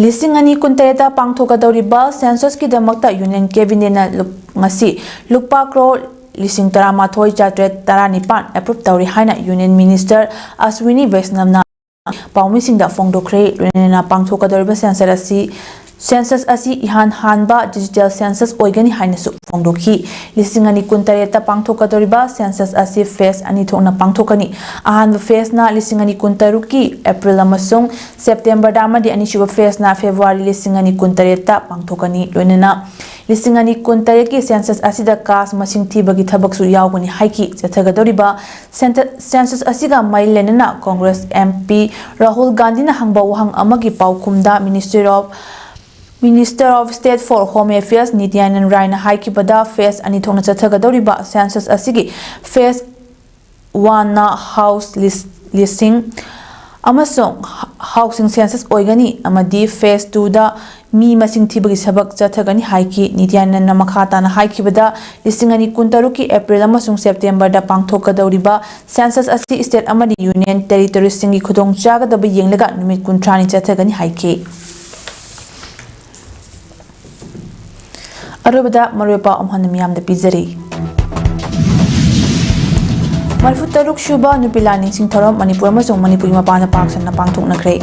ꯂꯤꯁꯤꯡ ꯑꯅꯤ ꯀꯨꯟꯇꯔꯦꯠꯇ ꯄꯥꯡꯊꯣꯛꯀꯗꯧꯔꯤꯕ censusꯀꯤꯗꯃꯛꯇ Union Cabinetꯅ ꯂꯨꯞ-, ꯉꯁꯤ ꯂꯨꯄꯥ ꯀ꯭ꯔꯣꯔ ꯂꯤꯁꯤꯡ ꯇꯔꯥꯃꯥꯊꯣꯏ ꯆꯥꯇ꯭ꯔꯦꯠ ꯇꯔꯥꯅꯤꯄꯥꯟ approve ꯇꯧꯔꯦ ꯍꯥꯏꯅ Union Minister ꯑꯁ꯭ꯋꯤꯅꯤ ꯋꯩꯁꯅꯕꯅ ꯄꯥꯎꯃꯤꯁꯤꯡꯗ ꯐꯣꯡꯗꯣꯛꯈ꯭ꯔꯦ꯫ ꯂꯣꯏꯅꯅ ꯄꯥꯡꯊꯣꯛꯀꯗꯧꯔꯤꯕ census ꯑꯁꯤ, census ꯑꯁꯤ ꯏꯍꯥꯟ ꯍꯥꯟꯕ digital census ꯑꯣꯏꯒꯅꯤ ꯍꯥꯏꯅꯁꯨ ꯐꯣꯡꯗꯣꯛꯈꯤ꯫ ꯂꯤꯁꯤꯡ ꯑꯅꯤ ꯀꯨꯟꯇꯔꯦꯠꯇ ꯄꯥꯡꯊꯣꯛꯀꯗꯧꯔꯤꯕ census ꯑꯁꯤ phase ꯑꯅꯤ ꯊꯣꯛꯅ ꯄꯥꯡꯊꯣꯛꯀꯅꯤ꯫ ꯑꯍꯥꯟꯕ phaseꯅ ꯂꯤꯁꯤꯡ ꯑꯅꯤ ꯀꯨꯟꯇꯔꯨꯛꯀꯤ April ꯑꯃꯁꯨꯡ Septemberꯗ ꯑꯃꯗꯤ ꯑꯅꯤꯁꯨꯕ phaseꯅ February ꯂꯤꯁꯤꯡ ꯑꯅꯤ ꯀꯨꯟꯇꯔꯦꯠꯇ ꯄꯥꯡꯊꯣꯛꯀꯅꯤ꯫ ꯂꯣꯏꯅꯅ ꯂꯤꯁꯤꯡ ꯑꯅꯤ ꯀꯨꯟꯇꯔꯦꯠꯀꯤ ꯁꯦꯟꯁꯁ ꯑꯁꯤꯗ ꯀꯥꯁ ꯃꯁꯤꯡ ꯊꯤꯕꯒꯤ ꯊꯕꯛꯁꯨ ꯌꯥꯎꯒꯅꯤ ꯍꯥꯏꯈꯤ꯫ ꯆꯠꯊꯒꯗꯧꯔꯤꯕ ꯁꯦꯟꯇ-, ꯁꯦꯟꯁꯁ ꯑꯁꯤꯒ ꯃꯔꯤ ꯂꯩꯅꯅ ꯀꯣꯡꯒ꯭ꯔꯦꯁ ꯑꯦꯝ ꯄꯤ ꯔꯥꯍꯨꯜ ꯒꯥꯟꯙꯤꯅ ꯍꯪꯕ ꯋꯥꯍꯪ ꯑꯃꯒꯤ ꯄꯥꯎꯈꯨꯝꯗ Ministry of, Minister of State for Home Affairs Nityanand ꯔꯥꯏꯅ ꯍꯥꯏꯈꯤꯕꯗ, ꯐꯦꯁ ꯑꯅꯤ ꯊꯣꯛꯅ ꯆꯠꯊꯒꯗꯧꯔꯤꯕ ꯁꯦꯟꯁꯁ ꯑꯁꯤꯒꯤ ꯐꯦꯁ ꯋꯥꯟꯅ ꯍꯥꯎꯁ ꯂꯤꯁ-, ꯂꯤꯁꯤꯡ ꯑꯃꯁꯨꯡ ꯍꯥꯎꯁꯤꯡ ꯁꯦꯟꯁꯁ ꯑꯣꯏꯒꯅꯤ ꯑꯃꯗꯤ ꯐꯦꯁ ꯇꯨꯗ ꯃꯤ ꯃꯁꯤꯡ ꯊꯤꯕꯒꯤ ꯊꯕꯛ ꯆꯠꯊꯒꯅꯤ ꯍꯥꯏꯈꯤ꯫ ꯅꯤꯇ꯭ꯌꯥꯅꯟꯗꯅ ꯃꯈꯥ ꯇꯥꯅ ꯍꯥꯏꯈꯤꯕꯗ, ꯂꯤꯁꯤꯡ ꯑꯅꯤ ꯀꯨꯟꯇꯔꯨꯛꯀꯤ ꯑꯦꯄ꯭ꯔꯤꯜ ꯑꯃꯁꯨꯡ ꯁꯦꯞꯇꯦꯝꯕꯔꯗ ꯄꯥꯡꯊꯣꯛꯀꯗꯧꯔꯤꯕ ꯁꯦꯟꯁꯁ ꯑꯁꯤ ꯁ꯭ꯇꯦꯠ ꯑꯃꯗꯤ ꯌꯨꯅꯤꯌꯟ ꯇꯦꯔꯤꯇꯣꯔꯤꯁꯤꯡꯒꯤ ꯈꯨꯗꯣꯡꯆꯥꯒꯗꯕ ꯌꯦꯡꯂꯒ ꯅꯨꯃꯤꯠ ꯀꯨꯟꯊ꯭ꯔꯥꯅꯤ ꯆꯠꯊꯒꯅꯤ ꯍꯥꯏꯈꯤ꯫ ꯑꯔꯣꯏꯕꯗ ꯃꯔꯨꯑꯣꯏꯕ ꯄꯥꯎ ꯑꯃꯨꯛ ꯍꯟꯅ ꯃꯤꯌꯥꯝꯗ ꯄꯤꯖꯔꯤ꯫ ꯃꯔꯤꯐꯨ ꯇꯔꯨꯛ ꯁꯨꯕ ꯅꯨꯄꯤ ꯂꯥꯟ ꯅꯤꯡꯁꯤꯡ ꯊꯧꯔꯝ ꯃꯅꯤꯄꯨꯔ ꯑꯃꯁꯨꯡ ꯃꯅꯤꯄꯨꯔꯒꯤ ꯃꯄꯥꯟꯗ ꯄꯥꯛ ꯁꯟꯅ ꯄꯥꯡꯊꯣꯛꯅꯈ꯭ꯔꯦ꯫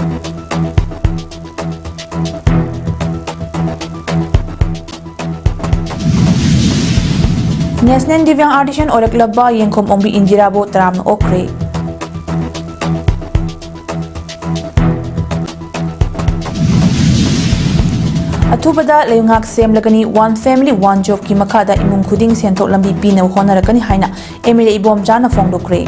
ꯅꯦꯁꯅꯦꯜ ꯗꯤꯕ꯭ꯌꯥꯡ ꯑꯥꯔꯇꯤꯁꯟ ꯑꯣꯏꯔꯛꯂꯕ ꯌꯦꯡꯈꯣꯝ ꯑꯣꯡꯕꯤ ꯏꯟꯗꯤꯔꯥꯕꯨ ꯇꯔꯥꯝꯅ ꯑꯣꯛꯈ꯭ꯔꯦ꯫ ꯑꯊꯨꯕꯗ ꯂꯩꯉꯥꯛ ꯁꯦꯝꯂꯒꯅꯤ, One Family One Jobꯀꯤ ꯃꯈꯥꯗ ꯏꯃꯨꯡ ꯈꯨꯗꯤꯡ ꯁꯦꯟꯊꯣꯛ ꯂꯝꯕꯤ ꯄꯤꯅꯕ ꯍꯣꯠꯅꯔꯛꯀꯅꯤ ꯍꯥꯏꯅ ꯑꯦꯝ ꯑꯦꯜ ꯑꯦ ꯏꯕꯣꯝꯆꯥꯅ ꯐꯣꯡꯗꯣꯛꯈ꯭ꯔꯦ꯫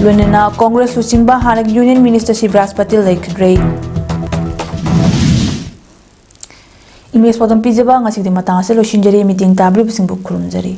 ꯂꯣꯏꯅꯅ ꯀꯣꯡꯒ꯭ꯔꯦꯁ ꯂꯨꯆꯤꯡꯕ ꯍꯥꯟꯅꯒꯤ ꯌꯨꯅꯤꯌꯟ ꯃꯤꯅꯤꯁꯇꯔ ꯁꯤꯕꯔꯥꯖ ꯄꯇꯦꯜ ꯂꯩꯈꯤꯗ꯭ꯔꯦ꯫ ꯏꯃꯦꯖ ꯄꯥꯎꯗꯝ ꯄꯤꯖꯕ ꯉꯁꯤꯒꯤꯗꯤ ꯃꯇꯥꯡ ꯑꯁꯤꯗ ꯂꯣꯏꯁꯤꯟꯖꯔꯤ꯫ ꯃꯤꯠꯌꯦꯡ ꯇꯥꯕꯤꯔꯤꯕꯁꯤꯡꯕꯨ ꯈꯨꯔꯨꯝꯖꯔꯤ꯫